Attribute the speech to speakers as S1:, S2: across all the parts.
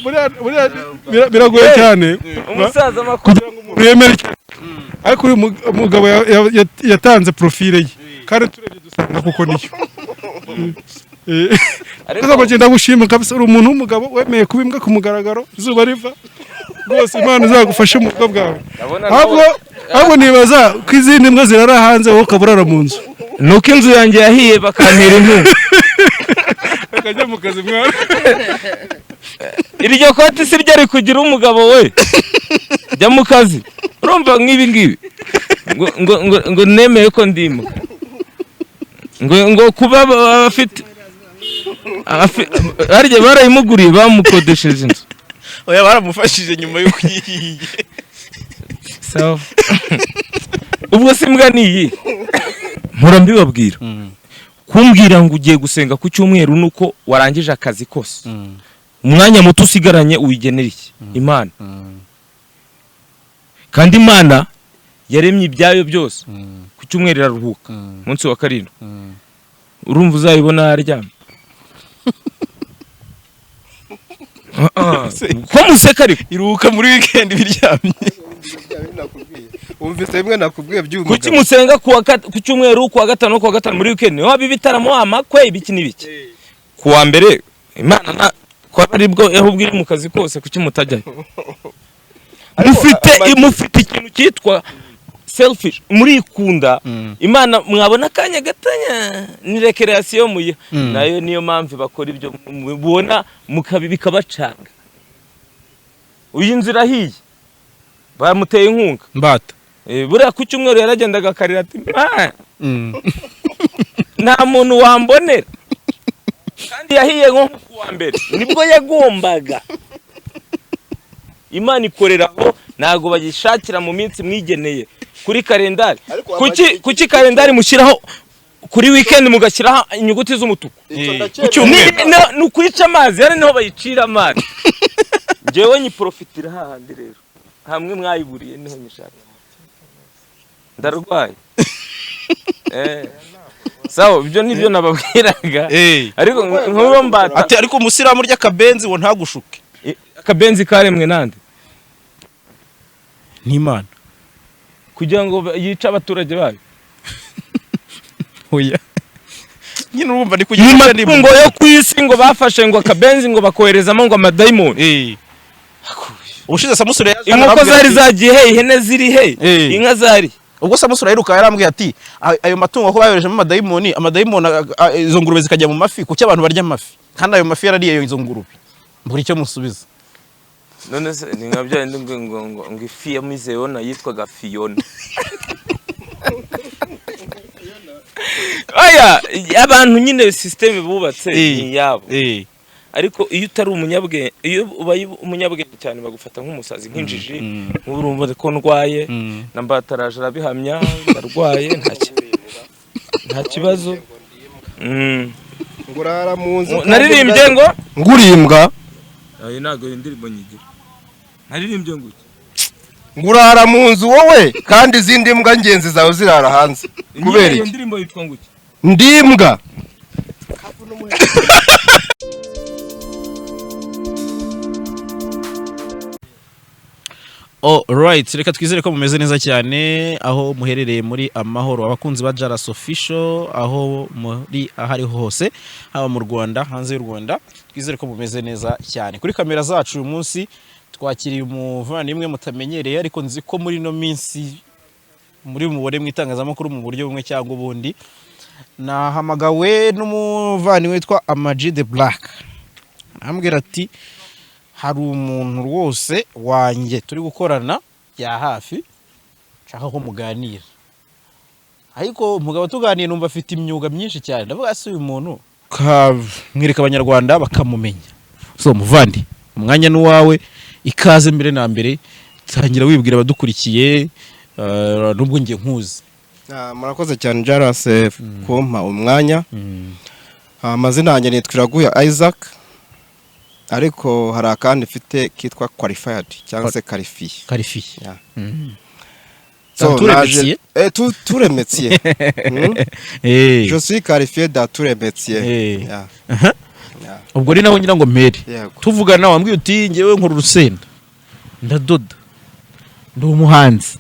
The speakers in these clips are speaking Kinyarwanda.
S1: Buriya biragoye cyane
S2: Umusaza amakuru.
S1: kugira ngo umuntu yemere icyo, ariko uyu mugabo yatanze profile ye, kandi turebye dusanga kuko niyo.
S2: Ariko
S1: Ariko ndagushima kabisa, uri umuntu w'umugabo wemeye kuba imbwa ku mugaragaro, izuba riva. Rwose Imana izagufashe mu bwa bwawe.
S2: Ndabona
S1: Ahubwo nibaza ko izindi mbwa zirara hanze, wowe ukaba urara mu nzu.
S2: Nuko inzu yanjye yahiye bakantera inkunga.
S1: Akajya mu kazi, mwana.
S2: Iryo koti si ryo rikugira umugabo we, jya mu kazi. Urumva nk'ibi ngibi ngo nemeye ko ndimo ngo kuba abafite harya barayimuguriye, bamukodesheje inzu.
S3: Oya, baramufashije nyuma y'uko yihiye.
S2: Sawa, ubwo se imbwa ni iyi mpora mbibabwira. Kumbwira ngo ugiye gusenga ku cyumweru nuko warangije akazi kose, umwanya muto usigaranye uwigenera iki? Imana. Kandi Imana yaremye ibyayo byose, ku cyumweru iraruhuka, umunsi wa karindwi. Urumva uzayibona yaryamye? Ah, ah. Ko museka ariko?
S3: Iruhuka muri weekend biryamye.
S4: Wumvise bimwe nakubwiye by'uyu
S2: Kuki
S4: mugabo.
S2: musenga ku cyumweru, ku wa gatanu, ku wa gatanu muri weekend niho haba ibitaramo, amakwe, ibiki n'ibiki? Ku wa mbere Imana na ko ari bwo ahubwo iri mu kazi kose, kuki mutajyayo? Mufite ikintu cyitwa selfish, murikunda. Imana mwabona akanya gatanya ni recreation muyiha nayo. Niyo mpamvu bakora ibyo mubona mukabi bikabacanga. Uyu nzu irahiye, bamuteye inkunga.
S3: Mbata.
S2: Buriya ku cyumweru yaragendaga akarira ati: "Ma, nta muntu wambonera." Kandi yahiye nko ku wa mbere nibwo yagombaga. Imana ikorera aho, ntabwo bagishakira mu minsi mwigeneye kuri kalendari.
S4: Ariko
S2: Kuki kalendari mushyiraho kuri weekend mugashyiraho inyuguti z'umutuku?
S4: Icyo
S3: Ku
S4: ndacyemera.
S3: cyumweru.
S2: Ni ukwica amazi hano niho bayicira amazi. Njyewe nyiprofitira hahandi rero hamwe mwayiburiye niho nyishaka. Ndarwaye. Sawa, ibyo nibyo nababwiraga. Ariko nk'uwo mbata
S3: Ati ariko umusilamu urya akabenzi ngo ntagushuke.
S2: Akabenzi karemwe nande?
S3: N'Imana.
S2: Kugira ngo yice abaturage bayo?
S3: Oya nyine, urumva ni
S2: Mu
S3: kugira
S2: matungo yo ku isi ngo bafashe ngo akabenzi ngo bakoherezamo ngo amadayimoni.
S3: Ubushize Samusure yaje
S2: Inkoko
S3: arambwira
S2: zari
S3: ati-
S2: zagiye he? Ihene ziri he? Inka zari
S3: Ubwo Samusure aheruka yarambwiye ati: "Ayo matungo ko bayoherejemo amadayimoni, izo ngurube zikajya mu mafi, kuki abantu barya amafi kandi ayo mafi yarariye izo ngurube?" Mbura icyo musubiza.
S2: None se ni nka bya bindi ngo ifi ya Mizeyona yitwaga Fiyona? Aya abantu nyine système bubatse ni iyabo. Ariko iyo utari umunyabwenge, iyo ubaye umunyabwenge cyane bagufata nk'umusazi, nk'injiji. Nk'ubu urumva ko ndwaye, na Mbataraje arabihamya, ndarwaye, nta kibazo.
S4: Ngo urara mu nzu.
S2: Naririmbye ngo
S4: Ngurimbwa.
S2: Ayo ntabwo iyo ndirimbo nyigira. Naririmbye ngo iki?
S4: Ngo urara mu nzu wowe kandi izindi mbwa ngenzi zawe zirara hanze kubera
S2: Iyo
S4: iki?
S2: ndirimbo yitwa ngo iki?
S4: Ndimbwa.
S3: Alright, reka twizere ko mumeze neza cyane aho muherereye muri amahoro, abakunzi ba Jaras Official aho muri aho ariho hose, haba mu Rwanda, hanze y'u Rwanda, twizere ko mumeze neza cyane. Kuri kamera zacu uyu munsi twakiriye umuvandimwe mutamenyereye, ariko nzi ko muri ino minsi muri mubone mu itangazamakuru mu buryo bumwe cyangwa ubundi. Nahamagawe n'umuvandimwe witwa Ama-G The Black, arambwira ati: "Hari umuntu rwose wanjye turi gukorana bya hafi, nshaka ko muganira." Ariko umugabo tuganiye numva afite imyuga myinshi cyane. Ndavuga: "Se uyu muntu mwereka abanyarwanda bakamumenya." So muvandi, umwanya ni uwawe, ikaze. Mbere na mbere tangira wibwira abadukurikiye, nubwo njye nkuzi.
S4: Ah, murakoze cyane Jaras kumpa umwanya. Amazina yanjye nitwa Iraguya Isaac, ariko hari akandi mfite kitwa qualified cyangwa se qualifié.
S3: Qualifié.
S4: Yeah.
S3: So,
S4: So,
S3: tous les
S4: naje
S3: métiers.
S4: Tous les métiers.
S3: Eh.
S4: Je suis qualifié dans tous les métiers.
S3: Eh.
S4: Yeah.
S3: Aha. Ubwo ni naho ngira ngo mpere.
S4: Yego.
S3: Tuvugana wambwiye uti: "Ngewe nkora urusenda, ndadoda, ndi umuhanzi."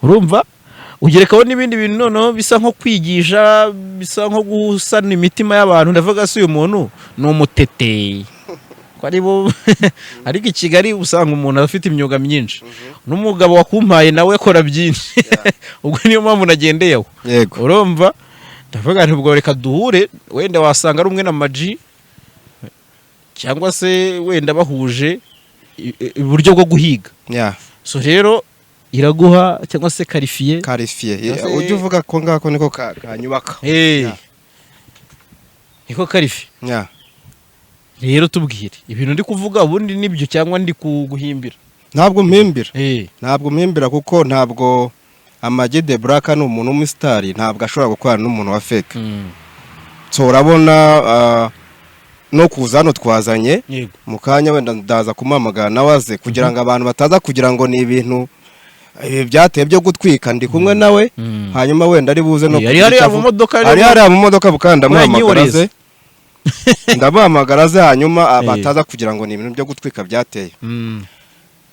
S3: Urumva ugerekaho n'ibindi bintu noneho bisa nko kwigisha, bisa nko gusana imitima y'abantu. Ndavuga se uyu muntu ni umutete ko ari bo? Ariko i Kigali usanga umuntu afite imyuga myinshi, n'umugabo wakumpaye nawe akora byinshi. Ubwo niyo mpamvu nagendeyeho. Urumva ndavuga nti ubwo reka duhure, wenda wasanga ari umwe na Maji, cyangwa se wenda bahuje uburyo bwo guhiga. So rero Iraguha cyangwa se Karifiye.
S4: Karifiye.
S3: Cyangwa se-
S4: Ujya uvuga ko ngako niko kanyubaka.
S3: Niko Karifiye. Rero tubwire, ibintu ndi kuvuga ubundi nibyo cyangwa ndi kuguhimbira?
S4: Ntabwo mpimbira. Ntabwo mpimbira, kuko ntabwo Amag The Black ni umuntu w'umusitari, ntabwo ashobora gukorana n'umuntu wa fake. So urabona no kuza hano twazanye mu kanya, wenda ndaza kumuhamagara nawe aze, kugira ngo abantu bataza kugira ngo ni ibintu byateye byo gutwika. Ndi kumwe nawe, hanyuma wenda ari buze no
S3: Ari
S4: kugira
S3: hariya
S4: icyo
S3: mu
S4: avuga.
S3: modoka.
S4: Ari hariya mu modoka bukanda, ndamuhamagara
S3: Mwanyihoreze.
S4: aze, ndamuhamagara aze, hanyuma bataza kugira ngo ni ibintu byo gutwika byateye.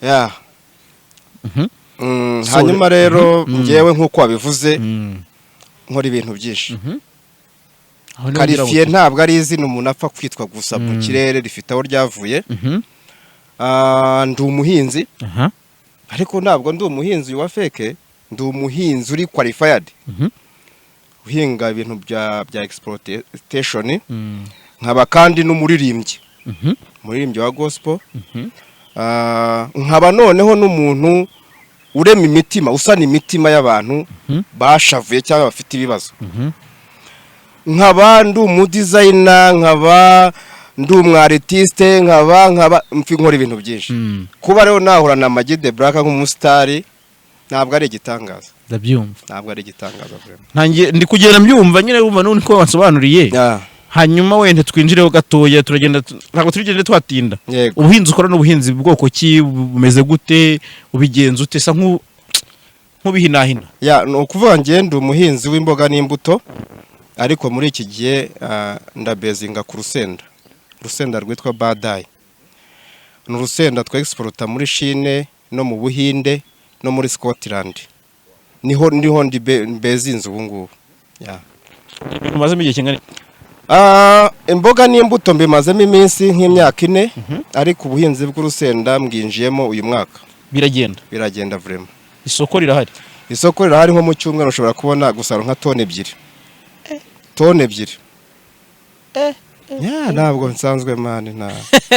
S4: Yeah.
S3: So,
S4: Hanyuma rero ngewe nk'uko wabivuze, nkora ibintu byinshi.
S3: Aho niho ngira ngo
S4: Karifiye ntabwo ari izina umuntu apfa kwitwa gusa mu kirere, rifite aho ryavuye. Ndi umuhinzi, ariko ntabwo ndi umuhinzi wa fake, ndi umuhinzi uri qualified, uhinga ibintu bya exportation. Nkaba kandi n'umuririmbyi, umuririmbyi wa gospel. Nkaba noneho n'umuntu urema imitima, usana imitima y'abantu bashavuye cyangwa bafite ibibazo. Nkaba ndi umudesigner, nkaba ndi umwartiste, nkaba nkora ibintu byinshi. Kuba rero nahura na Amag The Black nk'umusitari ntabwo ari igitangaza.
S3: Ndabyumva.
S4: Ntabwo ari igitangaza vraiment.
S3: Ntangiye ndi kugenda mbyumva nyine, wumva n'undi ko wansobanuriye. Hanyuma wenda twinjireho gatoya, turagenda ntabwo turigende twatinda.
S4: Yego.
S3: Ubuhinzi ukora n'ubuhinzi bwoko ki? Bumeze gute? Ubigenza ute? Sa nk'ubihinahina.
S4: Ya, ni ukuvuga ngiye ndi umuhinzi w'imboga n'imbuto, ariko muri iki gihe ndabezinga ku rusenda, urusenda rwitwa badayi. Ni urusenda twexporta muri Chine no mu Buhinde no muri Scotland. Niho ndi mbezinze ubu ngubu. Ya.
S3: Umazemo igihe kingana iki?
S4: Imboga n'imbuto mbimazemo iminsi nk'imyaka 4, ariko ubuhinzi bw'urusenda mbwinjiyemo uyu mwaka.
S3: Biragenda?
S4: Biragenda vraiment.
S3: Isoko rirahari?
S4: Isoko rirahari. Nko mu cyumweru ushobora kubona gusarura nka toni 2, toni 2. Ya, ntabwo nsanzwe man, nta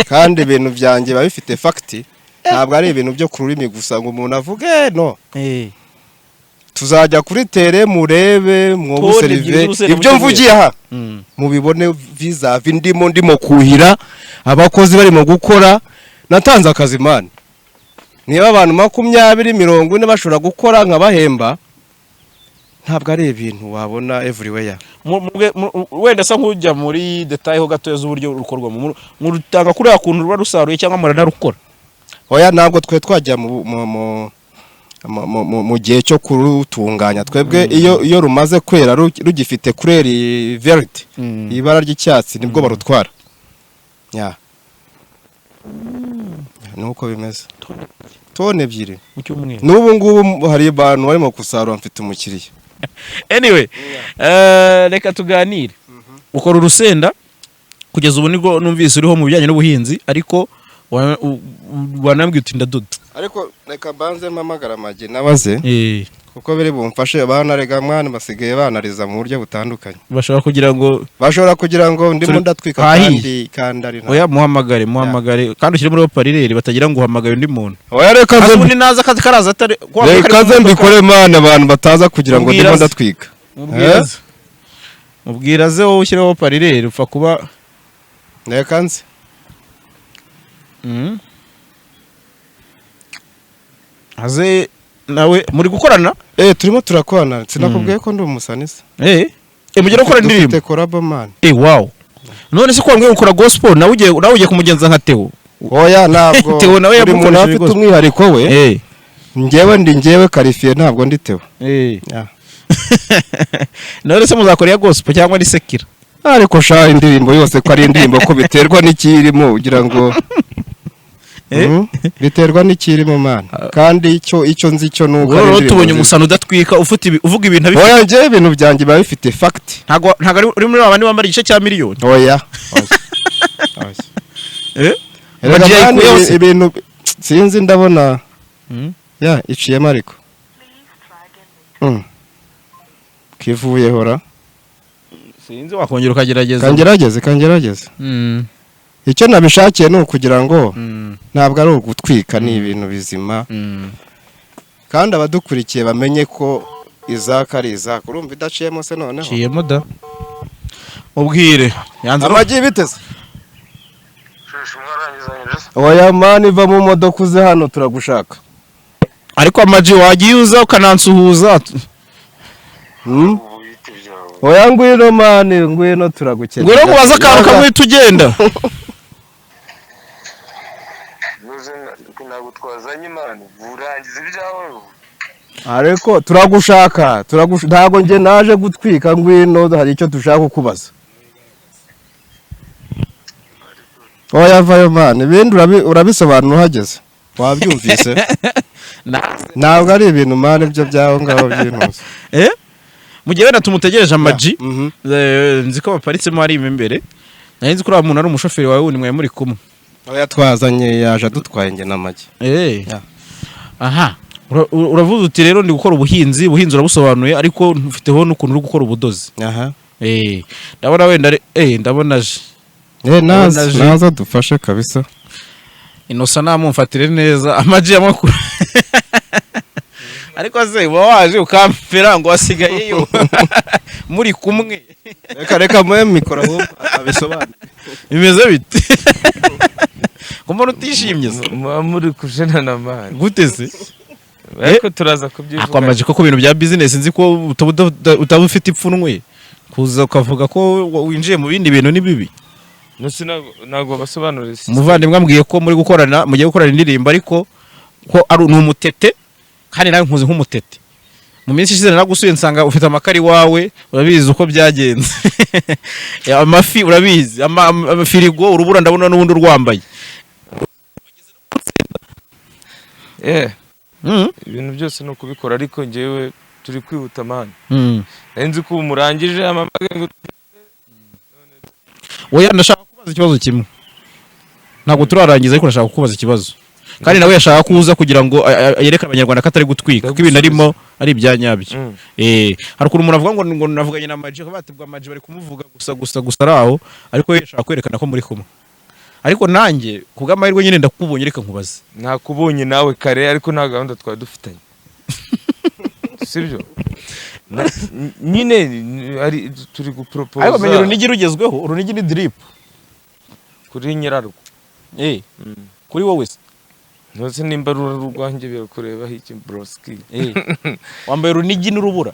S4: kandi ibintu byanjye biba bifite fact, ntabwo ari ibintu byo ku rurimi gusa ngo umuntu avuge no. Tuzajya kuri terrain murebe mwobu
S3: Toni 2
S4: serive
S3: z'urusenda mu
S4: ibyo
S3: cyumweru.
S4: mvugiye aha mubibone vis-à-vis. Ndimo kuhira, abakozi barimo gukora, natanze akazi man. Niba abantu 20, 40 bashobora gukora nkabahemba, ntabwo ari ibintu wabona everywhere.
S3: Wenda sa nk'ujya muri détail ho gatoya z'uburyo rukorwamo. Murutanga kuriya kuntu ruba rusaruye cyangwa muranarukora?
S4: Oya, ntabwo twe twajya mu gihe cyo kurutunganya. Twebwe iyo rumaze kwera rugifite couleur verte, ibara ry'icyatsi, nibwo barutwara. Ya, nuko bimeze, tone 2
S3: mu cyumweru.
S4: N'ubu ngubu hari abantu barimo gusarura, mfite umukiriya.
S3: Anyway, reka tuganire. Ukora urusenda, kugeza ubu nibwo numvise uriho mu bijyanye n'ubuhinzi, ariko wanambwiye uti ndadoda.
S4: Ariko reka mbanze mpamagara Amag nabaze, kuko biri bumfashe. Banarega mwana, basigaye banariza mu buryo butandukanye.
S3: Bashobora kugira ngo
S4: Bashobora kugira ngo ndimo ndatwika
S3: Hahiye.
S4: kandi ari nta.
S3: Oya, muhamagare, muhamagare kandi ushyire muri haut-parleur, batagira ngo uhamagare undi muntu.
S4: Oya, reka
S3: Hasi
S4: nze
S3: ubundi naza akazi karaza atari ko
S4: reka
S3: kari mu
S4: nze
S3: modoka.
S4: mbikore mana, abantu bataza kugira ngo
S3: Mubwira
S4: ndimo
S3: se.
S4: ndatwika.
S3: Mubwira aze, mubwira aze, wowe ushyireho haut-parleur, upfa kuba
S4: Reka nze.
S3: Aze nawe muri gukorana.
S4: Turimo turakorana, sinakubwiye ko ndi umusanisi?
S3: Mugera gukora indirimbo?
S4: Dufite collabo man.
S3: Wow! None se ko wambwiye gukora gospel, nawe ugiye kumugenza nka Theo?
S4: Oya, ntabwo.
S3: Theo nawe
S4: Buri muntu aba
S3: yamukoresheje
S4: afite
S3: gospel.
S4: umwihariko we. Njyewe ndi njyewe Karifiye, ntabwo ndi Theo. Ya.
S3: None se muzakora iya gospel cyangwa ni secular?
S4: Ariko sha, indirimbo yose ko ari indirimbo, ko biterwa n'ikirimo, ugira ngo
S3: Eh?
S4: Biterwa n'ikirimo, mana. Kandi icyo nzi cyo nuko
S3: Ubwo
S4: ari
S3: rero
S4: indirimbo
S3: tubonye
S4: nziza.
S3: Umusano udatwika, ufite uvuga ibintu abifite.
S4: Oya, njyewe ibintu byanjye biba bifite fact.
S3: Ntabwo uri muri babandi bambara igice cya miliyoni.
S4: Oya. Oya. Oya.
S3: Eh?
S4: Erega
S3: Bagiye
S4: man,
S3: ayikuyeho se?
S4: Ibintu sinzi, ndabona ya iciyemo, ariko kivuyeho ra.
S3: Sinzi, wakongera ukagerageza.
S4: Kangerageze, kangerageze. Icyo nabishakiye ni ukugira ngo ntabwo ari ugutwika, ni ibintu bizima, kandi abadukurikiye bamenye ko Izaka ari Izaka. Urumva idaciyemo se noneho?
S3: Ciyemo da, mubwire yanze
S4: Amagi biteze. Oya man, iva mu modoka uze hano, turagushaka.
S3: Ariko amaji, wagiye uza ukanansuhuza.
S4: Oya, ngwino man, ngwino, turagukeneye.
S3: Ngwino kubaza akantu kamwe tugenda.
S5: Ntabwo twazanye imana, urangiza ibyawe.
S4: Ariko turagushaka, ntabwo njye naje gutwika. Ngwino, hari icyo dushaka kukubaza. Oya, vayo man, ibindi urabisobanura uhageze, wabyumvise. Ntabwo ari ibintu, man, ibyo byaho ngaho by'intuza.
S3: Eh, mu gihe wenda tumutegereje amaji, nzi ko baparitsemo hari imbere. Nari nzi ko uriya muntu ari umushoferi wawe wundi mwari muri kumwe.
S4: Oya, twazanye, yaje adutwaye njye n'amagi. Ya.
S3: Aha. Uravuze uti rero ndi gukora ubuhinzi. Ubuhinzi urabusobanuye, ariko ufiteho n'ukuntu uri gukora ubudozi.
S4: Aha.
S3: Ndabona wenda ndabona aje.
S4: Naza.
S3: Aje.
S4: Naza dufashe kabisa.
S3: Inosa namumfatire neza amaji y'amakuru. Ariko se uba waje ukampera ngo wasigayeyo muri kumwe?
S4: Reka, reka muhe mikoro ahubwo abisobanure.
S3: Bimeze bite ko mbona utishimye se?
S2: Muba muri kujenana, man.
S3: Gute se?
S2: Ariko turaza kubyivuga.
S3: Ako amaji, ko ku bintu bya business nzi ko utaba ufite ipfunwe, kuza ukavuga ko winjiye mu bindi bintu ni bibi?
S2: Ntusi, ntabwo basobanurira system.
S3: Umuvandimwe ambwiye ko muri gukorana, mugiye gukorana indirimbo, ariko ko ari ni umutete, kandi nawe nkuzi nk'umutete. Mu minsi ishize naragusuye nsanga ufite amakari iwawe, urabizi uko byagenze. Amafi urabizi, firigo, urubura ndabona n'ubundi urwambaye.
S2: Ibintu byose ni ukubikora, ariko njyewe turi kwihuta, man. Nari nzi ko ubu murangije amamagaye ngo
S3: Oya, ndashaka kubaza ikibazo kimwe. Ntabwo turarangiza, ariko ndashaka kukubaza ikibazo, kandi nawe yashaka kuza kugira ngo yereke abanyarwanda ko atari gutwika, ko ibintu arimo ari ibya nyabyo. Hari ukuntu umuntu avuga ngo navuganye na Maji, batibwa Maji bari kumuvuga gusa gusa gusa ari aho, ariko we yashaka kwerekana ko muri kumwe. Ariko nanjye ku bw'amahirwe nyine ndakubonye, reka nkubaze.
S2: Nakubonye nawe kare, ariko nta gahunda twari dufitanye, sibyo? Nyine ari turi guporopoza.
S3: Ariko menya urunigi rugezweho, urunigi ni drip.
S2: Kuri nyirarwo.
S3: Kuri wowe se?
S2: Ntuzi nimba rura rwanjye, birakurebaho iki, broski?
S3: Wambaye urunigi n'urubura.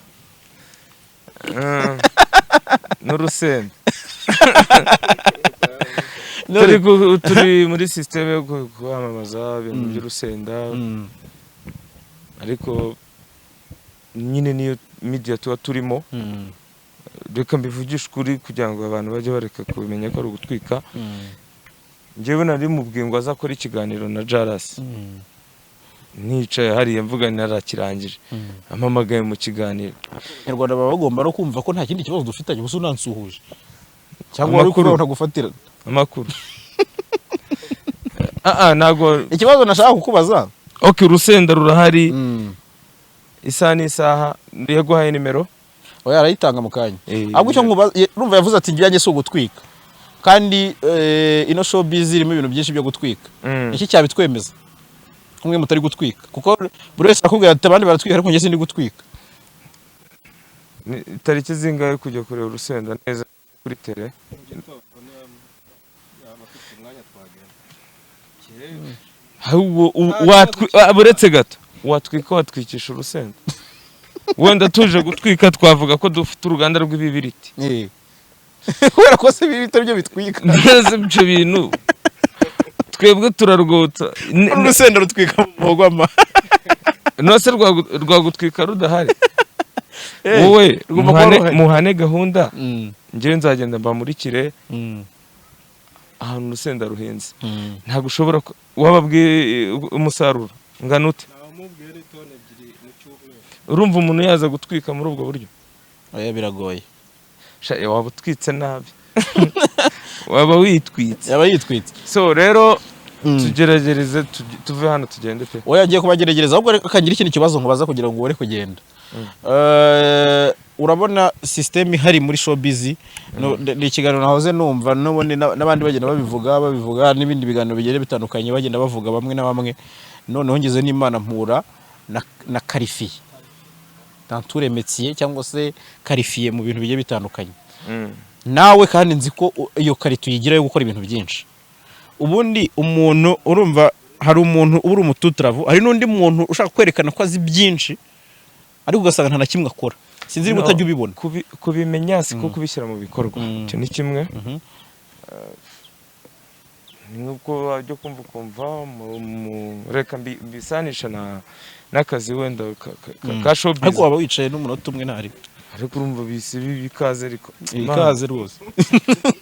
S2: N'urusenda. Turi muri système yo kwamamaza ibintu by'urusenda, ariko nyine niyo media tuba turimo. Reka mbivugishe ukuri kugira ngo abantu bajye bareka kubimenya ko ari ugutwika. Njyewe nari mubwiye ngo azakore ikiganiro na Jaras, nicaye hariya mvuga narakirangije, ampamagaye mu kiganiro.
S3: Abanyarwanda baba bagomba no kumva ko nta kindi kibazo dufitanye, gusa unansuhuje cyangwa wari
S2: Amakuru.
S3: kubona gufatira.
S2: Amakuru, ah ah, ntabwo.
S3: Ikibazo nashaka kukubaza.
S2: Okay, urusenda rurahari isaha n'isaha. Yaguhaye nimero?
S3: Oya, arayitanga mu kanya. Ahubwo icyo nkubaza, urumva yavuze ati njye si ugutwika, kandi ino showbiz irimo ibintu byinshi byo gutwika. Iki cyabitwemeza kumwe mutari gutwika, kuko buri wese akubwira ati abandi baratwika ariko njye sindi gutwika.
S2: Ni tariki zingahe kujya kureba urusenda neza kuri tele? Ahubwo buretse gato, watwika watwikisha urusenda. Wenda tuje gutwika twavuga ko dufite uruganda rw'ibibiriti.
S3: Kubera ko se ibi bitari byo bitwika?
S2: Neza, ibyo bintu twebwe turarwotsa.
S3: Urusenda rutwika mu muhogo ama
S2: Nose rwagutwika rudahari? Wowe
S3: Rugomba kuba ruhari.
S2: Muhane gahunda, njyewe nzagenda mbamurikire ahantu urusenda ruhenze. Ntabwo ushobora wababwiye umusaruro ngana ute? Urumva umuntu yaza gutwika muri ubwo buryo?
S3: Oya, biragoye.
S2: Sha, waba utwitse nabi, waba witwitse.
S3: Yaba yitwitse.
S2: So rero tugerageze tuve hano tugende pe.
S3: Oya, agiye kubageregereza, ahubwo reka kagira ikindi kibazo nkubaza kugira ngo ubone kugenda. Urabona system ihari muri showbiz, ni ikiganiro nahoze numva n'ubundi n'abandi bagenda babivuga n'ibindi biganiro bigiye bitandukanye, bagenda bavuga bamwe na bamwe. Noneho ngeze n'Imana mpura na qualifié dans tous les métiers, cyangwa se qualifié mu bintu bigiye bitandukanye. Nawe kandi nzi ko iyo qualité uyigira yo gukora ibintu byinshi. Ubundi umuntu, urumva, hari umuntu uba uri umututaravu, hari n'undi muntu ushaka kwerekana ko azi byinshi, ariko ugasanga nta na kimwe akora. Sinzi niba
S2: No,
S3: utajya ubibona.
S2: Kubimenya siko kubishyira mu bikorwa. Icyo ni kimwe. Ni nk'uko wajya kumva ukumva reka mbisanisha n'akazi wenda ka showbiz.
S3: Ariko waba wicaye n'umunota umwe ntari.
S2: Ariko urumva bisi bikaze, ariko
S3: Ikaze rwose.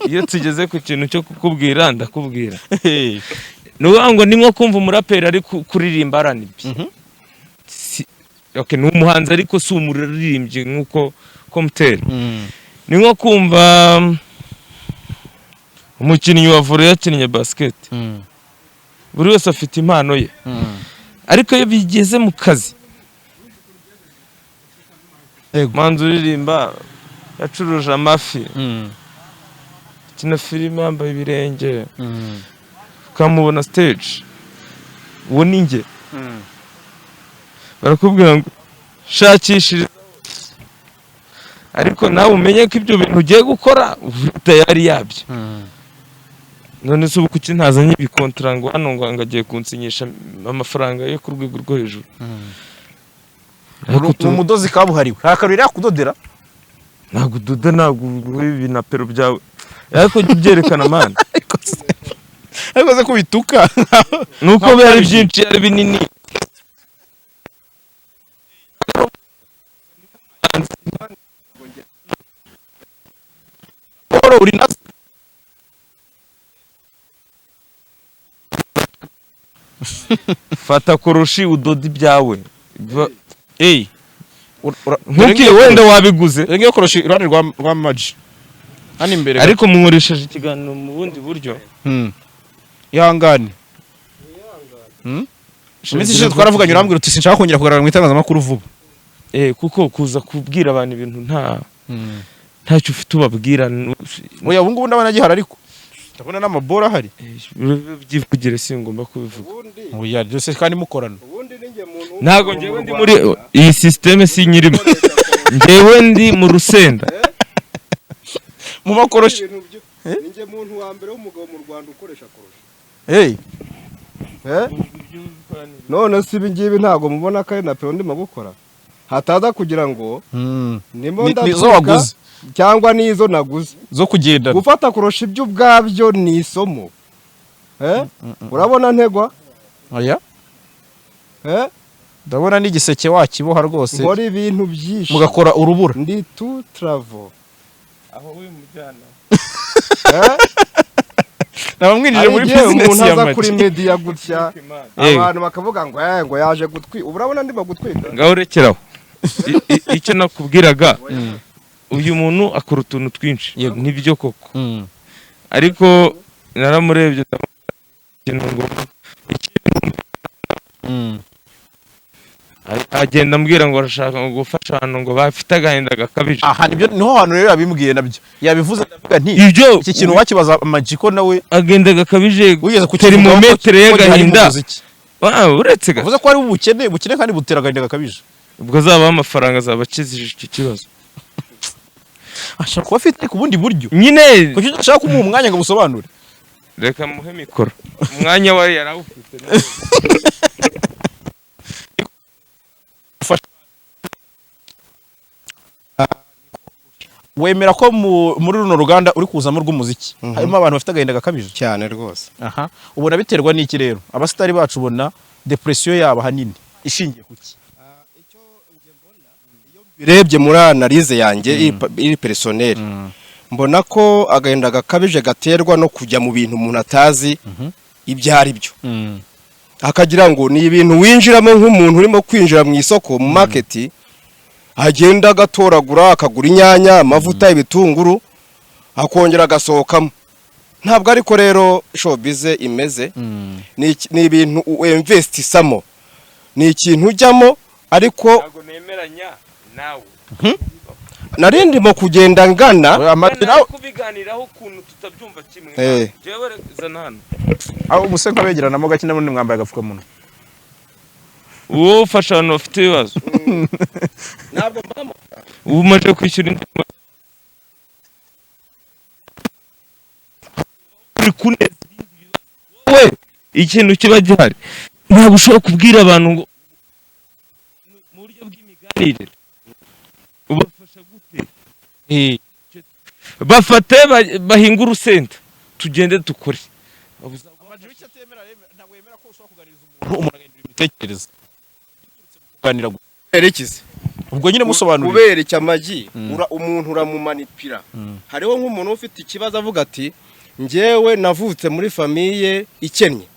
S2: Iyo tugeze ku kintu cyo kukubwira, ndakubwira. Ni ukuvuga ngo ni nko kumva umuraperi ari kuririmba R&B. Okay, ni umuhanzi ariko si umuririmbyi nk'uko komuteri. Ni nko kumva umukinnyi wa volley yakinnye basket. Buri wese afite impano ye, ariko iyo bigeze mu kazi, manzi uririmba yacuruje amafi, kina filime yambaye ibirenge, ukamubona stage, uwo ni njye. Barakubwira ngo shakishiriza, ariko nawe umenye ko ibyo bintu ugiye gukora uri tayari yabyo. None se ubu kuki ntazanye ibikontara ngo hano ngo agiye kunsinyisha amafaranga yo ku rwego rwo hejuru? Ariko
S3: Ni umudozi kabuhariwe, nta karori yakudodera.
S2: Ntabwo udoda, ntabwo uguha ibinapero byawe, ariko jya ubyerekana, man.
S3: Ariko se kubituka?
S2: Nuko biba ari byinshi, ari binini.
S3: Paul, uri na
S2: Fata koroshi udoda ibyawe.
S3: Ey,
S2: Nkuki wenda wabiguze.
S3: Dore ngiyo koroshi iruhande rwa Maji hano imbere.
S2: Ariko munkoresheje ikiganiro mu bundi buryo.
S3: Ihangane. Iminsi ishize twaravuganye, urambwira uti sinshaka kongera kugaragara mu itangazamakuru vuba.
S2: Kuko kuza kubwira abantu ibintu ntacyo ufite ubabwira
S3: Oya, ubu ngubu ndabona gihari, ariko ndabona n'amabora ahari.
S2: Byivugire, singomba kubivuga.
S3: Oya, byose kandi mukorana.
S4: Ubundi ni njye muntu
S2: Ntabwo njyewe ndi muri iyi système, sinyirimo, njyewe ndi mu rusenda.
S3: Mu makoroshi.
S4: Ibintu ni njye muntu wa mbere w'umugabo mu Rwanda ukoresha koroshi.
S3: Hey.
S4: Eh? None se ibi ngibi ntabwo mubona ko ari na pero ndimo gukora, hataza kugira ngo ndimo
S3: Ni izo
S4: ndatwika
S3: waguze?
S4: Cyangwa n'izo naguze.
S3: Zo kugendana.
S4: Gufata kurusha ibyo ubwabyo ni isomo. Eh? Urabona ntegwa?
S3: Oya.
S4: Eh?
S3: Ndabona n'igiseke wakiboha rwose.
S4: Nkora ibintu byinshi.
S3: Mugakora urubura.
S4: Ndi tu travel.
S2: Aho wimujyana.
S4: Eh?
S3: Nabamwinjije muri
S4: Hari igihe
S3: business
S4: umuntu
S3: ya
S4: aza kuri
S3: Maji.
S4: media gutya,
S2: Yego.
S4: abantu bakavuga ngo ngo yaje gutwi, ubu urabona ndimo gutwika.
S2: Ngaho rekeraho. Icyo nakubwiraga, uyu muntu akora utuntu twinshi.
S3: Yego.
S2: Nibyo koko, ariko naramurebye ndamubwira ikintu ngo agenda ambwira ngo arashaka ngo gufasha abantu ngo bafite agahinda gakabije.
S3: Aha nibyo, niho hantu rero yabimbwiye, nabyo yabivuze, ndavuga nti
S2: Ibyo
S3: iki kintu wakibaza Maji ko nawe
S2: agenda gakabije
S3: wigeze kukivugaho ko
S2: termometre
S3: ko gihari mu
S2: y'agahinda.
S3: muziki.
S2: Ah, uretse ga
S3: Uvuze ko ari ubukene, ubukene kandi butera agahinda gakabije.
S2: Ubwo azabaho amafaranga azaba akizije icyo kibazo.
S3: Ashobora kuba afite ariko ubundi buryo.
S2: Nyine.
S3: Kuki udashaka kumuha umwanya ngo abusobanure?
S2: Reka muhe mikoro, umwanya we yarawufite.
S3: Wemera ko muri runo ruganda uri kuzamo rw'umuziki harimo abantu bafite agahinda gakabije?
S4: Cyane rwose.
S3: Aha ubona biterwa n'iki rero? Abasitari bacu ubona depression yabo ahanini ishingiye ku ki?
S4: Icyo njye mbona iyo Birebye muri analyse yanjye iri personnel, mbona ko agahinda gakabije gaterwa no kujya mu bintu umuntu atazi ibyo ari byo, akagira ngo ni ibintu winjiramo nk'umuntu urimo kwinjira mu isoko, mu market, agenda agatoragura, akagura inyanya, amavuta, ibitunguru, akongera agasohokamo. Ntabwo ariko rero showbiz imeze. Ni ibintu uinvestisamo, ni ikintu ujyamo, ariko
S2: Ntabwo nemeranya nawe.
S4: Nari ndimo kugenda ngana.
S3: Amagi nawe.
S2: Kubiganiraho ukuntu tutabyumva kimwe. Jewe zana hano.
S3: Aho umuse nkabegeranamo gake, n'ubundi mwambaye agapfukamunwa.
S2: Wowe ufasha abantu bafite ibibazo.
S4: Ntabwo.
S2: Ubu umaze kwishyura indi, uri kuneza ibindi bibazo. Wowe ikintu kiba gihari, ntabwo ushobora kubwira abantu ngo mu buryo bw'imiganire ubafasha gute. Bafate bahinge urusenda, tugende dukore.
S3: Ntabwo yemera ko ushobora kuganiriza umuntu agahindura imitekerereze kuganira gusa.
S4: Kubera iki se?
S3: Ubwo nyine musobanurira.
S4: Kubera iki? Amagi, umuntu uramumanipira. Hariho nk'umuntu ufite ikibazo avuga ati: "Njyewe navutse muri famille ikennye,"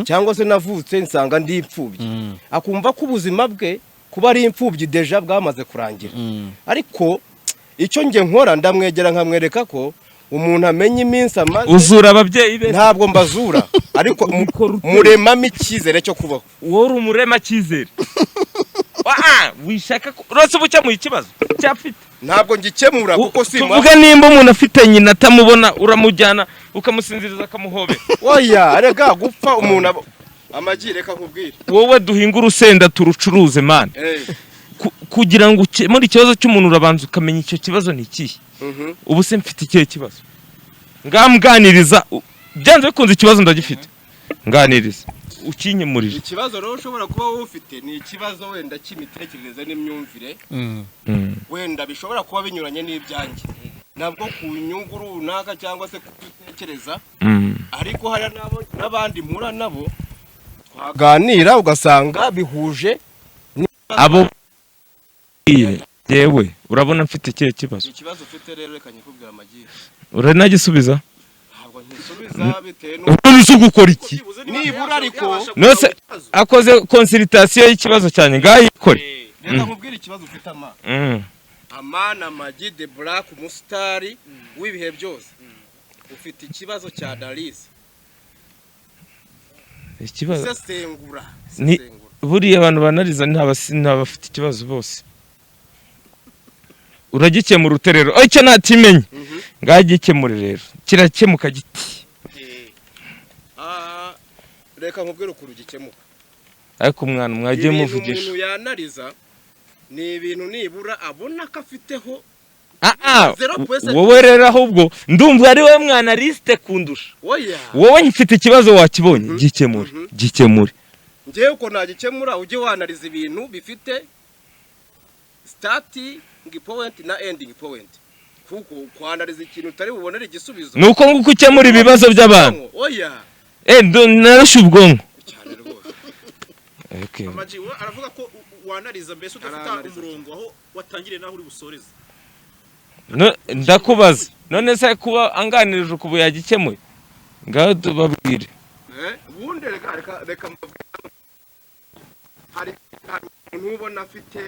S4: cyangwa se "navutse nsanga ndi imfubyi," akumva ko ubuzima bwe kuba ari imfubyi déjà bwamaze kurangira. Ariko icyo njye nkora, ndamwegera nkamwereka ko umuntu amenya iminsi amaze.
S2: Uzura ababyeyi be?
S4: Ntabwo mbazura, ariko
S2: Ubikora ute?
S4: muremamo icyizere cyo kubaho.
S2: Wowe uri umurema cyizere. Wishaka ko uretse uba ukemuye ikibazo cyafite?
S4: Ntabwo ngikemura kuko si
S2: Tuvuge nimba umuntu afite nyina atamubona, uramujyana ukamusinziriza, akamuhobera?
S4: Oya, reka gupfa umuntu amagi, reka nkubwire.
S2: Wowe duhinga urusenda turucuruze, man. Kugira ngo ukemure ikibazo cy'umuntu, urabanza ukamenya icyo kibazo ni ikihe. Ubu se mfite ikihe kibazo? Ngamganiriza, byanze bikunze ikibazo ndagifite, nganiriza ukinkemurire.
S4: Ikibazo rero ushobora kuba wowe ufite ni ikibazo wenda cy'imitekerereze n'imyumvire, wenda bishobora kuba binyuranye n'ibyanjye nabwo ku nyungu runaka cyangwa se ku byo utekereza. Ariko hari n'abandi mpura nabo twaganira ugasanga bihuje.
S2: Abo yewe, urabona mfite ikihe kibazo?
S4: Ikibazo ufite rero, reka nyikubwira, amagi.
S2: Uranagisubiza?
S4: Ntabwo nkisubiza bitewe n'uko
S2: Ubundi se gukora iki?
S4: Nibura ariko
S2: Nose akoze consultation y'ikibazo cyanjye, ngaho yikore.
S4: Reka nkubwire ikibazo ufite, ama amana Amagi de Black, umusitari w'ibihe byose, ufite ikibazo cya analyse.
S2: Ikibazo
S4: Isesengura.
S2: Ni-
S4: Isesengura.
S2: Buriya abantu banariza ntabafite ikibazo bose. Uragikemura ute rero? Oh, icyo ntakimenye. Ngaho gikemure rero, kirakemuka giti?
S4: Ah, reka nkubwire ukuntu gikemuka.
S2: Ariko umwana mwagiye
S4: Ibintu
S2: muvugisha.
S4: umuntu yanariza ni ibintu nibura abona ko afiteho
S2: Ah, ah,
S4: 0%.
S2: Wowe rero ahubwo ndumva ari wowe mwanaliste kundusha.
S4: Oya.
S2: Wowe mfite ikibazo wakibonye, gikemure, gikemure.
S4: Ngewe uko nagikemura, ujye wanariza ibintu bifite starting point na ending point, kuko kwanariza ikintu utari bubonere igisubizo.
S2: Ni uko nguko ukemura ibibazo by'abantu?
S4: Oya.
S2: Eh, narushe ubwonko.
S4: Cyane rwose.
S2: Okay.
S3: Amagi we aravuga ko wanariza mbese udafite
S4: Aranariza.
S3: umurongo aho watangiriye n'aho uri busoreze.
S2: No, ndakubaza, none se kuba anganirije ukubu yagikemuye? Ngaho tubabwire.
S4: Ubundi reka mbabwire. Hari umuntu ubona afite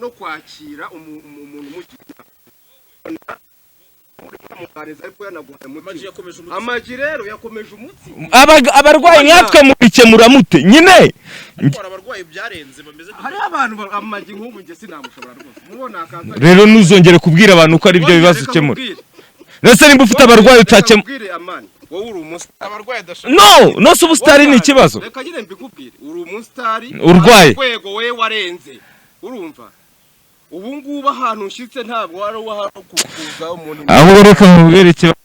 S4: no kwakira umuntu umugira, uramuganiriza ariko yanaguhaye
S3: Amagi
S4: umuti.
S3: yakomeje umutsi.
S4: Amagi rero yakomeje umutsi.
S2: Abarwayi nkatwe mubikemura mute nyine?
S3: Ariko hari abarwayi byarenze bameze nka
S4: Hariho abantu amagi nk'ubu njye sinamushobora rwose, mubona akaza.
S2: Rero ntuzongere kubwira abantu ko ari byo bibazo
S4: Reka
S2: ukemura.
S4: nkubwire.
S2: Ndetse nimba ufite abarwayi
S4: Reka
S2: utakemura.
S4: nkubwire, amani, wowe uri umusitari.
S3: Abarwayi adashaka.
S2: No, no, se ubusitari ni ikibazo?
S4: Reka nyine mbikubwire, uri umusitari.
S2: Urwaye.
S4: Urwego we warenze, urumva ubu ngubu ahantu ushyitse ntabwo wari uwahari kuza umuntu.
S2: Ahubwo reka nkubwire ikibazo.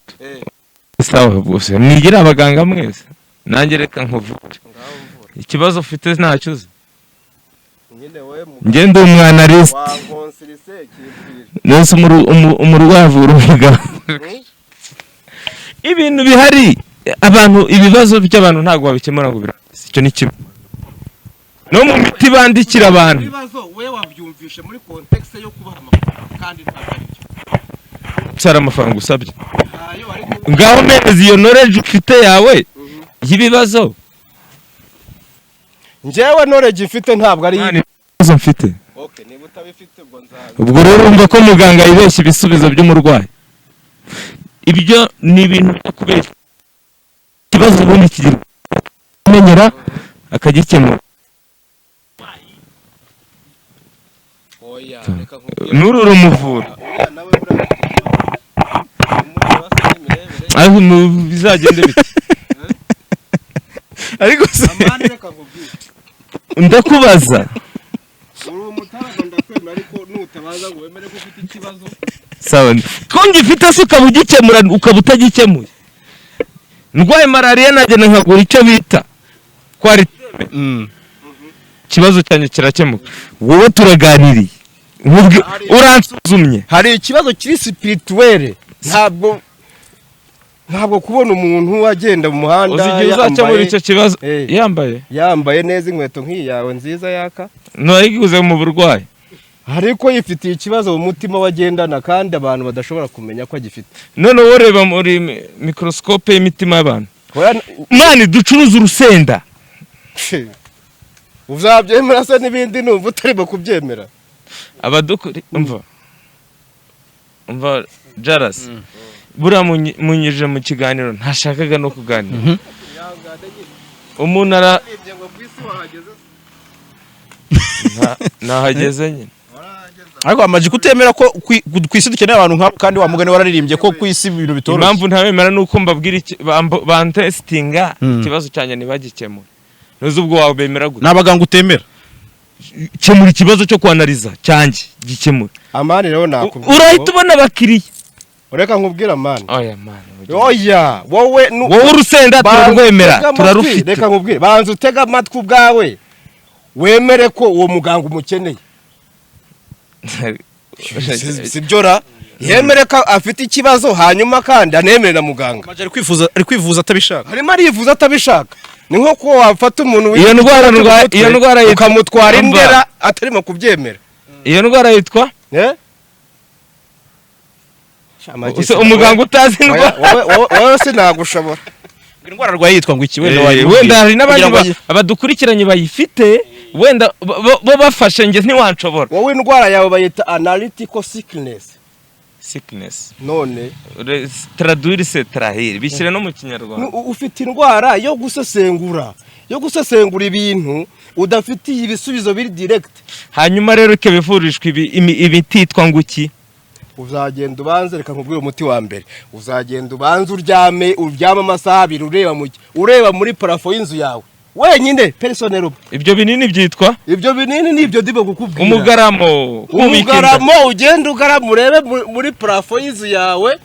S2: Sawa bose mwigira abaganga mwese, nanjye reka nkuvure.
S4: Ngaho mvura.
S2: Ikibazo ufite ntacyo uzi.
S4: Nyine wowe
S2: Njye ndi umwanaliste.
S4: Wankonsirise kibwira.
S2: Nonse umurwayi avura umuganga. Ibintu bihari, abantu, ibibazo by'abantu ntabwo wabikemura ngo birangize. Icyo ni kimwe. No mu miti bandikira abantu.
S4: Ibibazo we wabyumvishe muri context yo kubaha amafaranga, kandi ntabwo ari byo.
S2: Cyari amafaranga usabye.
S4: Ntayo, ariko
S2: Ngaho mpereza iyo knowledge ufite yawe y'ibibazo.
S4: Njyewe knowledge mfite ntabwo ari
S2: Nta ibibazo mfite.
S4: Okay, niba utabifite ubwo nzaza.
S2: Ubwo rero urumva ko muganga yibeshya ibisubizo by'umurwayi. Ibyo ni ibintu byo kubeshya. Ikibazo ubundi kigira amenyera akagikemura.
S4: Oya, reka nkubwire.
S2: N'uru rumuvura.
S4: Uriya nawe buriya afite ikibazo. Umureba se n'imirebere.
S2: Ariko bizagende bite?
S3: Ariko se
S4: Amani, reka nkubwire.
S2: Ndakubaza.
S4: Uri umutaraga, ndakwemera, ariko nutabaza ngo wemere ko ufite ikibazo.
S2: Sawa, ko ngifite se ukaba ugikemura, ukaba utagikemuye? Ndwaye malariya nagenda nkagura icyo bita Coartem, ikibazo cyanjye kirakemuka. Wowe turaganiriye, uransuzumye.
S4: Hari ikibazo kiri spirituelle. Ntabwo kubona umuntu agenda mu muhanda
S2: Uzi igihe uzakemura icyo kibazo? Yambaye
S4: yambaye neza, inkweto nk'iyi yawe nziza yaka,
S2: ntayiguze mu burwayi.
S4: Ariko yifitiye ikibazo mu mutima we agendana, kandi abantu badashobora kumenya ko agifite.
S2: None wowe ureba muri microscope y'imitima y'abantu.
S4: Oya,
S2: Mani, ducuruza urusenda.
S4: Uzabyemera se n'ibindi numva utarimo kubyemera?
S2: Abadukuri, umva, umva Jarasi, buriya munyujije mu kiganiro ntashakaga no kuganira umuntu ara nahageze nyine.
S3: Ariko amaji kutemera ko ku isi dukeneye abantu nk'abo, kandi wa mugani wararirimbye ko ku isi ibintu bitoroshye.
S2: Impamvu ntabemera ni uko mbabwira bantesitinga ikibazo cyanjye ntibagikemure. Ntuzi ubwo wabemera gute?
S3: Ni abaganga utemera?
S2: Kemura ikibazo cyo kwanariza cyanjye, gikemura.
S4: Amani, rero nakubwira
S2: Urahita
S4: ngo-
S2: ubona abakiriya.
S4: Reka nkubwire, Amani.
S2: Oya mani.
S4: Oya, wowe
S2: Wowe urusenda
S4: Banza
S2: turarwemera.
S4: utege amatwi,
S2: Turarufite.
S4: Reka nkubwire, banza utege amatwi ubwawe, wemere ko uwo muganga umukeneye. Si byo ra? Yemere ko afite ikibazo, hanyuma kandi anemere na muganga.
S3: Amaji ari kwifuza, ari kwivuza atabishaka.
S4: Harimo arivuza atabishaka. Ni nko ko wafata umuntu
S2: Iyo ndwara
S4: wifite umutwe,
S2: iyo ndwara yitwa-
S4: ukamutwara
S2: Umva.
S4: Indera atarimo kubyemera.
S2: Iyo ndwara yitwa
S4: Eh?
S2: Use umuganga utazi indwara?
S4: Wowe sinagushobora.
S3: Indwara arwaye yitwa ngo iki? Wenda
S2: Eh,
S3: wayimubwira.
S2: wenda hari n'abandi
S3: Kugira ngo
S2: abadukurikiranye bayifite, wenda bo bafashe njye ntiwanshobora.
S4: Wowe indwara yawe bayita analytical sickness.
S2: Sickness.
S4: None
S2: Traduire c'est trahir, bishyire no mu Kinyarwanda.
S4: Ufite indwara yo gusesengura ibintu udafitiye ibisubizo biri direct.
S2: Hanyuma rero ikaba ivurishwa imiti yitwa ngo iki?
S4: Uzagenda ubanze, reka nkubwire umuti wa mbere. Uzagenda ubanze uryame amasaha 2, ureba muri plafond y'inzu yawe wenyine, personnel.
S2: Ibyo binini byitwa?
S4: Ibyo binini ni ibyo ndimo kukubwira.
S2: Umugaramo, kubika inda.
S4: Umugaramo, ugenda ugarama urebe muri plafond y'inzu yawe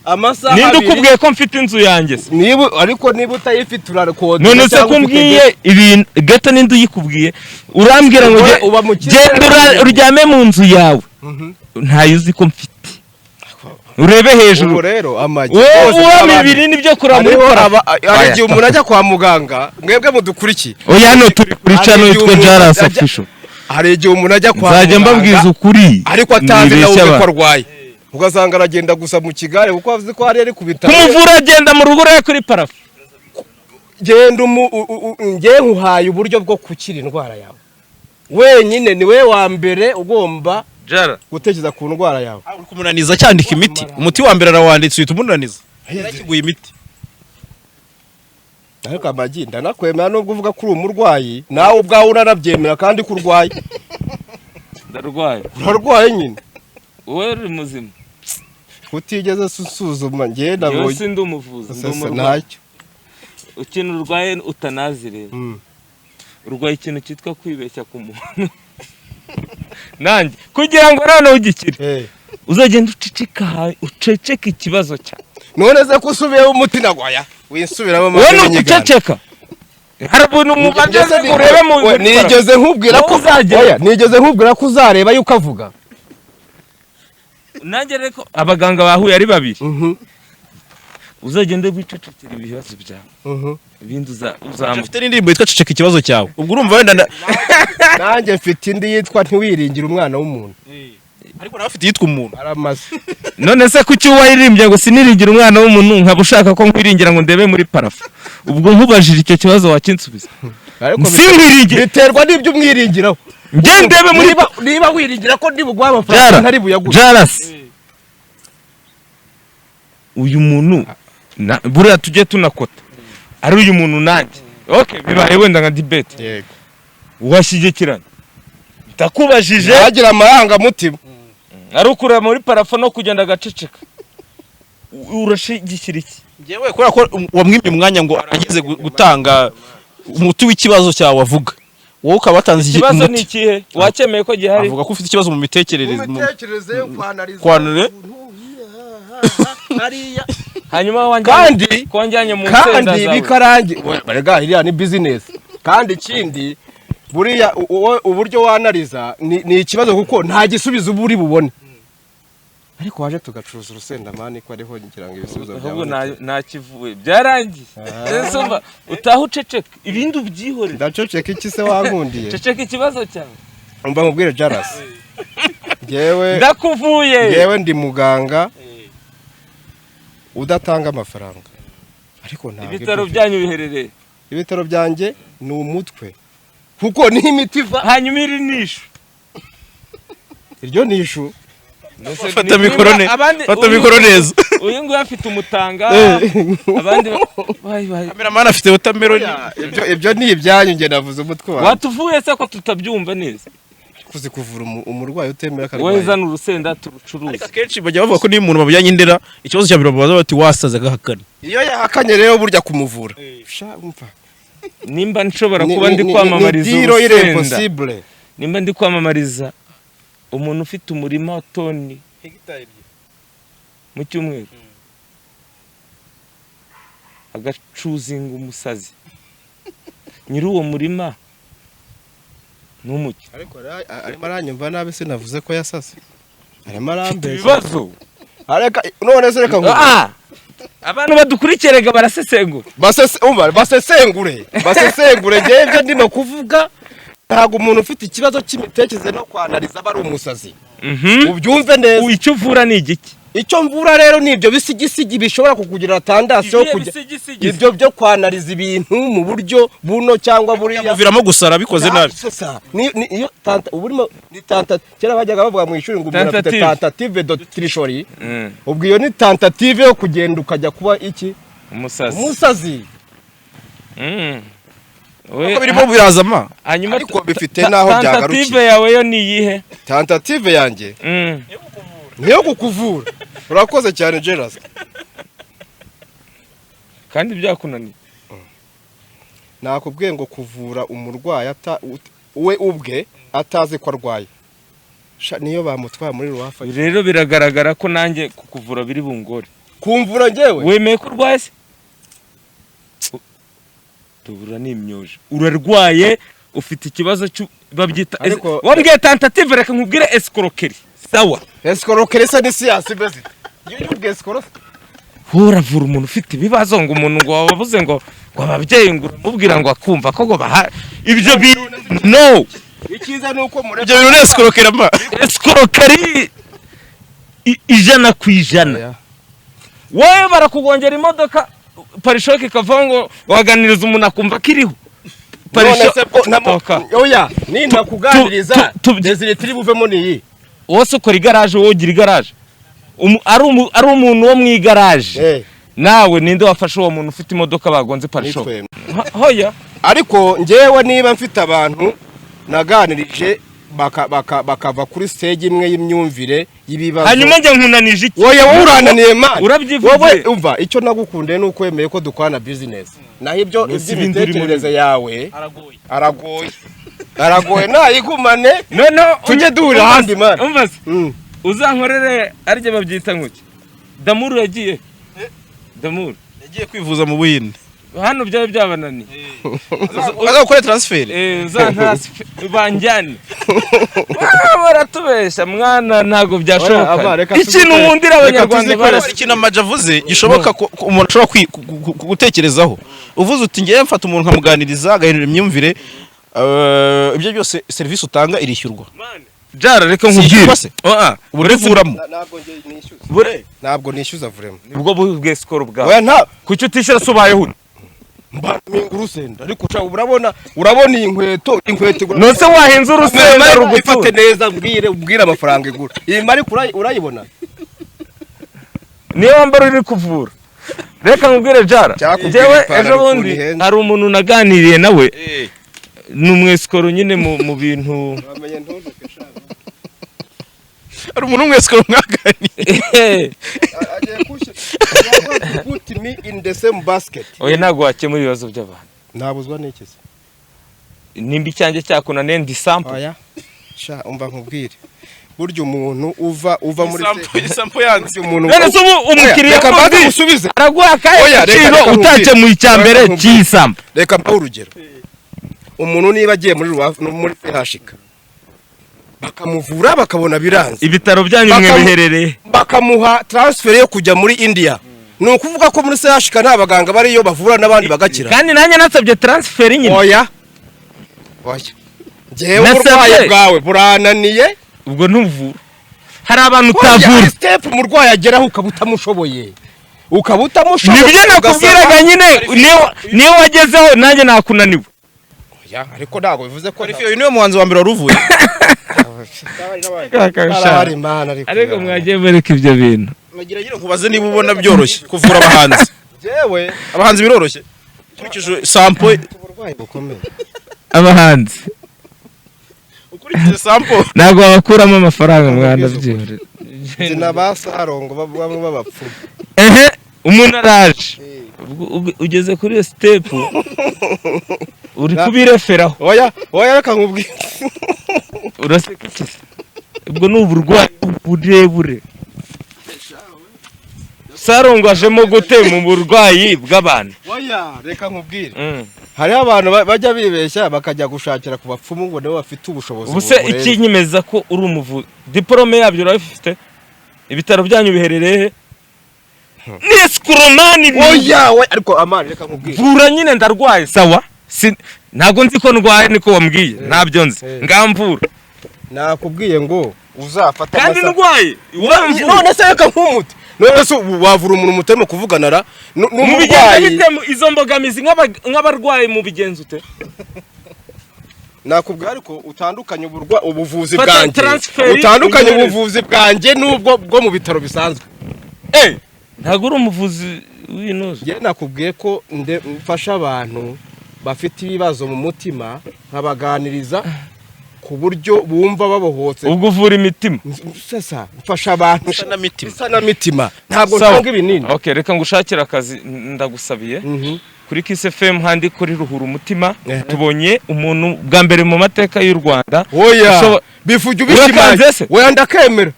S4: amasaha
S2: Ninde
S4: 2.
S2: ukubwiye ko mfite inzu yanjye se?
S4: Niba ariko niba utayifite urakodesha
S2: None se
S4: cyangwa
S2: ko
S4: ufite
S2: umbwiye ibintu gato, ninde uyikubwiye? Urambwira ngo
S4: Wowe uba mu kirere.
S2: genda uryame mu nzu yawe, ntayo uzi ko mfite, urebe hejuru.
S4: Ubu rero amagi
S2: Wowe
S4: rwose
S2: uwampa
S4: abantu-
S2: ibinini byo kureba muri
S4: Hariho
S2: plafond.
S4: hari igihe umuntu ajya kwa muganga. Mwebwe mudukurikiye,
S2: Oya, hano turi kuri
S4: Hari
S2: channel
S4: igihe
S2: yitwa
S4: umuntu
S2: Jaras Official.
S4: Hari igihe umuntu ajya kwa
S2: Nzajya mbabwiza ukuri.
S4: ariko atazi nawe
S2: Nibeshya
S4: ubwe ko
S2: abantu.
S4: arwaye, ugasanga aragenda gusa mu kigare kuko azi ko hari ari ku bitaro.
S2: Kumuvura agenda mu rugo urebe kuri plafond.
S4: Genda njye nkuhaye uburyo bwo gukira indwara yawe wenyine. Ni we wa mbere ugomba
S2: Jara.
S4: gutekereza ku ndwara yawe.
S3: Uri kumunaniza cyandika imiti. Umuti wa mbere arawanditse, uhita umunaniza. Yarakiguye imiti.
S4: Ariko amagi, ndanakwemera nubwo uvuga ko uri umurwayi, nawe ubwawe uranabyemera kandi ko urwaye.
S2: Ndarwaye.
S4: Urarwaye nyine.
S2: Wowe uri muzima.
S4: Utigeze usuzuma njye
S2: Njyewe
S4: nabonye.
S2: sindi umuvuzi, ndi
S4: Sasa
S2: umurwayi.
S4: ntacyo.
S2: Ikintu urwaye utanazi rero, urwaye ikintu cyitwa kwibeshya ku muntu. Nanjye kugira ngo noneho ugikire, uzagenda uceceka, uceceke ikibazo cyawe.
S4: None se ko usubiyeho umuti nagwaya winsubiramo?
S2: Wowe ni uguceceka, hari ubuntu mubanza urebe mu muri
S4: Nigeze nkubwira ko
S2: Wowe uzagera.
S4: Oya, nigeze nkubwira ko uzareba yuko avuga?
S2: Nanjye rero ko abaganga bahuye ari babiri, Uzagende wicecekera ibibazo byawe, ibindi uzamuka.
S3: Afite n'indirimbo yitwa "Ceceka ikibazo cyawe". Ubwo urumva wenda
S4: Nanjye mfite indi yitwa "Ntiwiringire umwana w'umuntu".
S3: Ariko nawe afite iyitwa "Umuntu".
S4: Aramaze.
S2: None se kuki waririmbye ngo "Siniringira umwana w'umuntu", nkaba ushaka ko nkwiringira ngo ndebe muri plafond? Ubwo nkubajije icyo kibazo, wakinsubiza?
S4: Ariko
S2: Sinkwiringire.
S4: biterwa n'ibyo umwiringiraho.
S2: Njye ndebe muri
S4: Niba wiringira ko ndi buguhe amafaranga,
S2: Jara
S4: ntari buyaguhe.
S2: Jarasi, uyu muntu buriya tujye tunakota ari uyu muntu nanjye. Okay, bibaye wenda nka debate.
S4: Yego.
S2: Washyigikirana, ndakubajije.
S4: Yagira amarangamutima.
S2: Ari ukureba muri plafond no kugenda agaceceka, urashyigikira iki?
S3: Njyewe kubera ko wamwimye umwanya ngo arangize gutanga umuti w'ikibazo cyawe avuga, wowe ukaba watanze
S2: Ikibazo ni
S3: umuti.
S2: ikihe? Wacyemeye ko gihari?
S3: Avuga ko ufite ikibazo mu mitekerereze
S4: Mitekerereze yo kwanariza.
S3: Kwanure.
S4: Hariya.
S2: Hanyuma wanjyanye
S4: Kandi
S2: ko wanjyanye mu nsenda
S4: kandi
S2: zawe.
S4: bikarangira barega, iriya ni business. Kandi ikindi, buriya uburyo wanariza ni ikibazo, kuko nta gisubizo uba uri bubone. Ariko waje tugacuruza urusenda, man, ko ariho ngira ngo ibisubizo
S2: Ahubwo
S4: byaboneka.
S2: Ntakivuye, byarangiye. Ese umva, utaha uceceka, ibindi ubyihorere.
S4: Ndaceceka iki se? Wankundiye.
S2: Ceceka ikibazo cyawe.
S4: Umva mubwire, Jarasi, njyewe
S2: Ndakuvuye.
S4: Njyewe ndi muganga udatanga amafaranga, ariko ntabwo
S2: Ibitaro
S4: ibyo
S2: byanyu biherereye?
S4: Ibitaro byanjye ni umutwe, kuko niho imiti iva.
S2: Hanyuma iri ni ishu.
S4: Iryo ni ishu.
S3: Fata micro fata micro neza.
S2: Uyu nguyu afite umutanga, abandi bayi bayi.
S3: Cameraman afite watermelon.
S4: Ibyo ni ibyanyu, njye navuze umutwe wawe.
S2: Watuvuye se ko tutabyumva neza?
S4: Kuzi kuvura umurwayi utemera ko
S2: Wowe
S4: arwaye.
S2: zana urusenda turucuruze.
S3: Ariko akenshi bajya bavuga ko niyo umuntu bamujyanye indera, ikibazo cya mbere bamubaza bati "Wasaze?", agahakana.
S4: Iyo yahakanye rero, burya kumuvura, sha, umva.
S2: Nimba nshobora kuba ndi kwamamariza
S4: ni deal
S2: urusenda,
S4: impossible.
S2: nimba ndi kwamamariza umuntu ufite umurima wa toni mu cyumweru, agacuzinga umusazi, nyiri uwo murima ni umuki?
S4: Ariko arimo aranyumva nabi, sinavuze ko yasase, arimo arambeshya.
S2: Ibibazo.
S4: Areka, none se reka nkubwire.
S2: Ah! Abantu badukurikiye rega barasesengura.
S4: Umva, basesengure, basesengure. Ngewe ibyo ndimo kuvuga, ntabwo umuntu ufite ikibazo cy'imitekerereze no kwanariza aba ari umusazi. Ubyumve neza.
S2: Icyo uvura ni igiki?
S4: Icyo mvura rero ni ibyo bisigisigi bishobora kukugira tendance yo
S2: Ibihe
S4: kujya
S2: bisigisigi?
S4: Ibyo byo kwanariza ibintu mu buryo buno cyangwa buriya.
S3: Yamuviramo gusara bikoze nabi.
S4: Sasa, ni iyo tanta ubu urimo ni tanta. Kera bajyaga bavuga mu ishuri ngo umuntu afite
S2: Tentative.
S4: tentative de tricherie. Ubwo iyo ni tentative yo kugenda ukajya kuba iki?
S2: Umusazi.
S4: Umusazi.
S3: Kuko birimo birazama.
S2: Hanyuma
S4: Ariko bifite n'aho byagarukiye.
S2: Tentative yawe yo ni iyihe?
S4: Tentative yanjye niyo kukuvura. Urakoze cyane, Gerard.
S2: Kandi byakunaniye.
S4: Nakubwiye ngo kuvura umurwayi we ubwe atazi ko arwaye. Sha, niyo bamutwara muri ruhafa.
S2: Rero biragaragara ko nanjye kukuvura biri bungore.
S4: Kumvura njyewe?
S2: Wemeye ko urwaye se? Tubura ni imyoje, urarwaye, ufite ikibazo cyo babyita wambwiye tentative, reka nkubwire escroquerie, sawa?
S4: Escroquerie se ni siyansi imeze ite? Iyo ubwiye escroquerie.
S2: Uravura umuntu ufite ibibazo, ngo umuntu ngo wababuze, ngo ababyeyi, ngo uramubwira ngo akumva ko ngo baha ibyo bi no.
S4: Icyiza ni uko mureka.
S3: Ibyo bintu ni escroquerie ma.
S2: Escroquerie 100%. Wowe barakugongera imodoka, pare-chocs ikavaho, ngo waganiriza umuntu akumva ko iriho.
S4: None se ko
S2: Toka.
S4: Oya, nintakuganiriza, desire turi buvemo ni iyi.
S2: Wowe se ukora igaraje? Wowe ugira igaraje? Ari umuntu wo mu igaraje. Nawe ninde wafashe uwo muntu ufite imodoka bagonze pare-chocs?
S4: Nitwe.
S2: Hoya.
S4: Ariko njyewe niba mfite abantu naganirije bakava kuri stage imwe y'imyumvire y'ibibazo.
S2: Hanyuma njye nkunanije iki?
S4: Wowe wowe urananiye, man.
S2: Urabyivugiye.
S4: Wowe umva, icyo nagukundiye ni uko wemeye ko dukorana business, naho ibyo
S2: Mbese ibindi urimo
S4: iby'imitekerereze yawe, aragoye, aragoye, nayigumane.
S2: Noneho
S4: Tujye duhurira ahandi, man.
S2: Umva se, uzankorere arya babyita nguki, Damuru yagiye, Damuru.
S3: Yagiye kwivuza mu Buhinde.
S2: Hano byaba byabananiye.
S3: Baza gukora transfer.
S2: Za ntasi banjyane. Baratubeshya mwana, ntabwo
S4: Oya,
S2: byashoboka.
S4: aba, reka
S2: Ikintu nkundira
S4: reka
S2: Abanyarwanda
S4: tuzikore.
S3: Hari ikintu Amaji avuze gishoboka ko umuntu ashobora gutekerezaho. Uvuze uti ngewe mfata umuntu nkamuganiriza agahindura imyumvire, ibyo byose serivisi utanga irishyurwa.
S2: Jara, reka nkubwire.
S3: Sishyurwa se?
S2: Ah,
S3: uburyo uvuramo.
S4: Ntabwo njye nishyuza.
S2: Bure
S4: Ntabwo nishyuza vraiment.
S2: Nibwo bw'esikoro bwawe.
S4: Oya, nta
S2: Kuki utishyura se ubayeho ute?
S4: Mba urusenda, ariko uca urabona iyi nkweto, inkweto igura.
S2: None se wahinze urusenda
S4: Ifate
S2: rugutura?
S4: neza, mbwire amafaranga igura iyi mari, urayibona?
S2: Niyo wambara uri kuvura. Reka nkubwire, Jara.
S4: Cyakubwira
S2: Njyewe
S4: ipantaro
S2: ejo
S4: ukuntu
S2: bundi
S4: ihenze.
S2: hari umuntu naganiriye nawe, ni umwesikoro nyine mu bintu.
S4: Wamenye ntuzuke sha.
S3: Hari umuntu umwe sikoro mwaganiye?
S4: Agiye kushyira put me in the same basket.
S2: Oya, ntabwo wakemura ibibazo by'abantu.
S4: Nabuzwa n'iki se?
S2: Nimba icyanjye cyakunaniye, ndi sample.
S4: Oya sha, umva nkubwire, burya umuntu uva muri
S3: Isampo yanze.
S4: Burya umuntu
S2: None se ubu umukiriya
S4: Oya, reka mbanze
S2: wundi
S4: musubize.
S2: araguha akahe
S4: Oya, reka-
S2: gaciro
S4: reka nkubwire.
S2: utakemuye icya mbere
S4: Reka nkubwire.
S2: cy'isample?
S4: Reka mbahe urugero. Umuntu niba agiye muri muri CHK bakamuvura bakabona biranze,
S2: Ibitaro byanyu mwe biherereye?
S4: bakamuha transfer yo kujya muri India, ni ukuvuga ko muri CHK nta baganga bariyo bavura n'abandi bagakira?
S2: Kandi nanjye nasabye transfer nyine.
S4: Oya oya, njyewe
S2: Nasabye.
S4: uburwayi bwawe burananiye.
S2: Ubwo ntuvura, hari abantu
S4: Oya,
S2: utavura.
S4: hari step umurwayi ageraho ukaba utamushoboye, ukaba utamushoboye.
S2: Nibyo nakubwiraga nyine, niyo wagezeho nanjye nakunaniwe.
S4: Oya, ariko ntabwo bivuze ko
S3: Uyu niwe muhanzi wa mbere wari uvuye.
S4: Arahari Imana, ariko
S2: Ariko mwagiye mwereka ibyo bintu.
S3: Nagira nyine nkubaze niba ubona byoroshye kuvura abahanzi.
S4: Njyewe
S3: Abahanzi biroroshye ukurikije sample?
S4: Uburwayi bukomeye.
S2: Abahanzi
S3: Ukurikije sample.
S2: ntabwo babakuramo amafaranga mwana, byihorere.
S4: Nzi na ba Sarongo bamwe b'abapfumu.
S2: Ehe, umuntu araje. Ubwo ugeze kuri iyo step uri kubireferaho.
S4: Oya oya, reka nkubwire.
S2: Uraseka iki se? Ubwo ni uburwayi burebure. Sarongo ajemo gute mu burwayi bw'abantu?
S4: Oya, reka nkubwire. Hariho abantu bajya bibeshya bakajya gushakira ku bapfumu ngo nibo bafite ubushobozi
S2: Ubu se
S4: burenze.
S2: ikinyemeza ko uri umuvuzi, diporome yabyo urabifite? Ibitaro byanyu biherereye he? Ni esikoromani.
S4: Oya we, ariko amani, reka nkubwire.
S2: Vura nyine, ndarwaye, sawa. Ntabwo nzi ko ndwaye, niko wambwiye, ntabyo nzi. Ngamvura.
S4: Nakubwiye ngo uzafata
S2: Kandi
S4: amasaha.
S2: ndwaye uramvura.
S4: None se reka nk'umuti, none se ubu wavura umuntu mutarimo kuvugana ra
S2: Mubigenza
S4: n'umurwayi?
S2: bite izo mbogamizi nk'abarwayi mubigenza ute?
S4: Nakubwiye, ariko utandukanye ubuvuzi
S2: Fata
S4: bwanjye,
S2: transfer
S4: utandukanye
S2: unyohereze.
S4: ubuvuzi bwanjye n'ubwo bwo mu bitaro bisanzwe.
S2: Ntabwo uri umuvuzi w'inoze.
S4: Njye nakubwiye ko mfasha abantu bafite ibibazo mu mutima, nkabaganiriza ku buryo bumva babohotse.
S2: Ubwo uvura imitima?
S4: Sasa mfasha abantu
S3: Isanamitima.
S4: isanamitima, ntabwo
S2: Sawa.
S4: ntanga ibinini.
S2: Okay, reka ngushakire akazi, ndagusabiye. Kuri Kiss FM handi kuri Ruhura Umutima. Tubonye umuntu bwa mbere mu mateka y'u Rwanda
S4: Oya, bivuge
S2: Urakanze
S4: ubishimangira.
S2: se?
S4: Oya, ndakemera,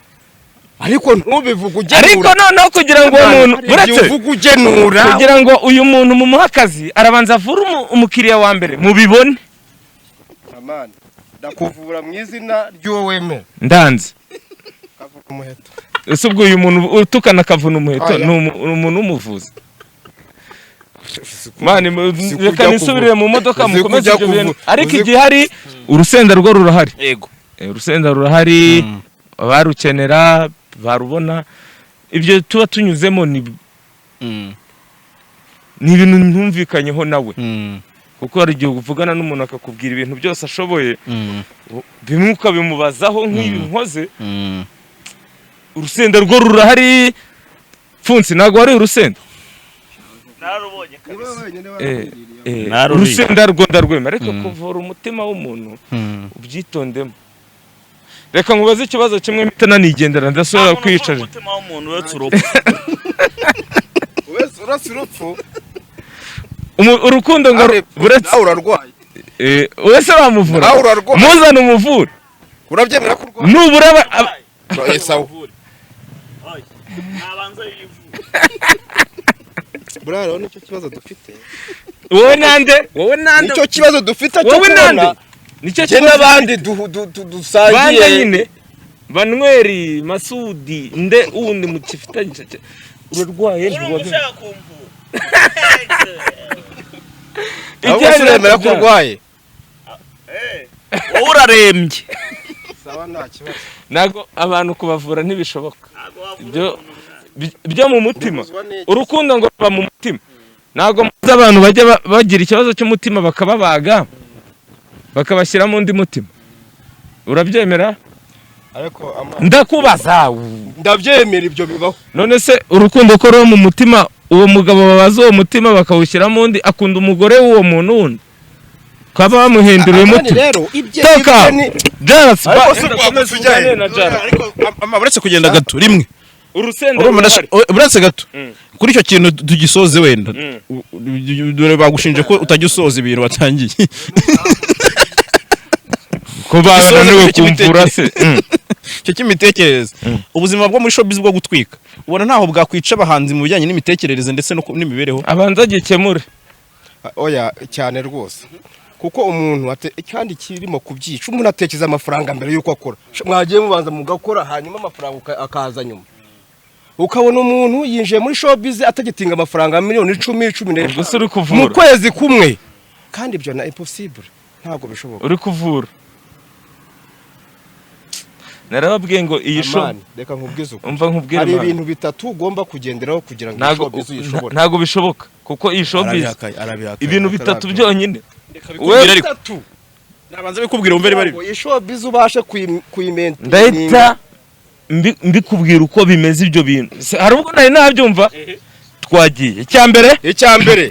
S4: ariko ntubivuge ugenura.
S2: Ariko noneho kugira ngo uwo muntu
S4: Hari igihe
S2: uretse
S4: uvuga ugenura.
S2: Kugira ngo uyu muntu mumuhe akazi, arabanza avure umukiriya wa mbere mubibone.
S4: Amani, ndakuvura mu izina ry'uwo wemera.
S2: Ndanze.
S4: Kavuga umuheto.
S2: Ese ubwo uyu muntu utukana akavuna umuheto
S4: Oya.
S2: ni umuntu w'umuvuzi? Mani,
S4: Si
S2: reka
S4: kujya
S2: nisubirire mu modoka.
S4: Si
S2: Mukomeze
S4: kujya
S2: ibyo bintu. Ariko
S4: igihari
S2: urusenda rwo rurahari.
S3: Yego.
S2: Urusenda rurahari, abarukenera barubona. Ibyo tuba tunyuzemo ni ibintu ntumvikanyeho nawe, kuko hari igihe uvugana n'umuntu akakubwira ibintu byose ashoboye, bimwe ukabimubazaho nk'ibi nkoze. Urusenda rwo rurahari. Pfunsi, ntabwo wari urusenda?
S6: Nararubonye kabisa. Naruriye.
S2: Urusenda rwo ndarwema, ariko kuvura umutima w'umuntu ubyitondemo. Reka nkubaze ikibazo kimwe mpita nanigendera, ndasubira
S6: Nta muntu uvura
S2: kwicaje.
S6: umutima w'umuntu uretse urupfu.
S4: Uretse urupfu.
S2: Urukundo ngo buretse
S4: Nawe urarwaye.
S2: Wese bamuvura.
S4: Nawe urarwaye.
S2: Muzane umuvure.
S4: Urabyemera ko urwaye?
S2: Nubura
S4: Eh, sawa.
S6: Oya, nabanza yivure.
S4: Buriya rero nicyo kibazo dufite.
S2: Wowe nande? Wowe nande?
S4: Nicyo kibazo dufite cyo
S2: Wowe nande?
S4: kubona
S2: Nicyo
S4: njye
S2: kibazo.
S4: n'abandi
S2: Bande?
S4: dusangiye.
S2: Nyine Banweri Masudi, nde wundi mukifitanye urarwaye?
S6: Urumva
S2: Ntiwabimenya.
S6: ushaka kumvura?
S4: Ahubwo se uremera ko urwaye?
S6: Wowe urarembye.
S4: Sawa, nta kibazo.
S2: Ntabwo abantu kubavura ntibishoboka.
S6: Ntabwo wavura
S2: Ibyo
S6: umuntu mwana.
S2: byo mu mutima.
S4: Ubuzwa n'iki?
S2: Urukundo ngo ruba mu mutima. Ntabwo muzi abantu bajya bagira ikibazo cy'umutima, bakababaga, bakabashyiramo undi mutima. Urabyemera?
S4: Ariko
S2: Ndakubaza.
S4: Ndabyemera, ibyo bibaho.
S2: None se urukundo ko ruba mu mutima, uwo mugabo babaza uwo mutima bakawushyiramo undi, akunda umugore w'uwo muntu wundi, kaba bamuhinduriye
S4: Kandi
S2: umutima?
S4: rero ibye
S2: Toka!
S4: ibye ni
S2: Jaras.
S4: Ariko se rwakomeza ujya he?
S2: Na Jaras.
S3: Ariko ama uretse kugenda gato rimwe.
S2: Urusenda
S3: Urumva
S2: rurahari.
S3: uretse gato kuri icyo kintu tugisoze wenda. Dore bagushinje ko utajya usoza ibintu watangiye.
S2: Ko bananiwe
S3: Gisoze
S2: kumvura se?
S3: Icyo cy'imitekerereze, ubuzima bwo muri showbiz bwo gutwika, ubona ntaho bwakwica abahanzi mu bijyanye n'imitekerereze ndetse no n'imibereho?
S2: Abanza agikemure.
S4: Oya, cyane rwose, kuko umuntu kandi kirimo kubyica, umuntu atekereza amafaranga mbere y'uko akora. Mwagiye mubanza mugakora, hanyuma amafaranga akaza nyuma. Ukabona umuntu yinjiye muri showbiz atagitinga amafaranga miliyoni 10, 15
S2: Ubwo se uri
S4: mu
S2: kuvura?
S4: kwezi kumwe, kandi ibyo na impossible, ntabwo bishoboka.
S2: Uri kuvura? Narababwiye ngo iyi show
S4: Amani, reka nkubwize uko
S2: Umva nkubwire,
S4: hari
S2: man.
S4: ibintu bitatu ugomba kugenderaho kugira ngo iyi
S2: Ntago
S4: showbiz uyishobore.
S2: Ntago bishoboka, kuko iyi showbiz
S4: Arabihakaye, arabihakaye,
S2: ibintu bitatu
S4: atarabyumva.
S2: byonyine.
S3: Bikubwira ariko.
S4: Bitatu.
S3: Nabanza bikubwira wumve niba ari
S4: Ngo iyi showbiz ubashe kuyimaintain.
S2: Ndahita mbikubwira uko bimeze ibyo bintu. Hari ubwo nari nabyumva. Twagiye, icya mbere.
S4: Icya mbere,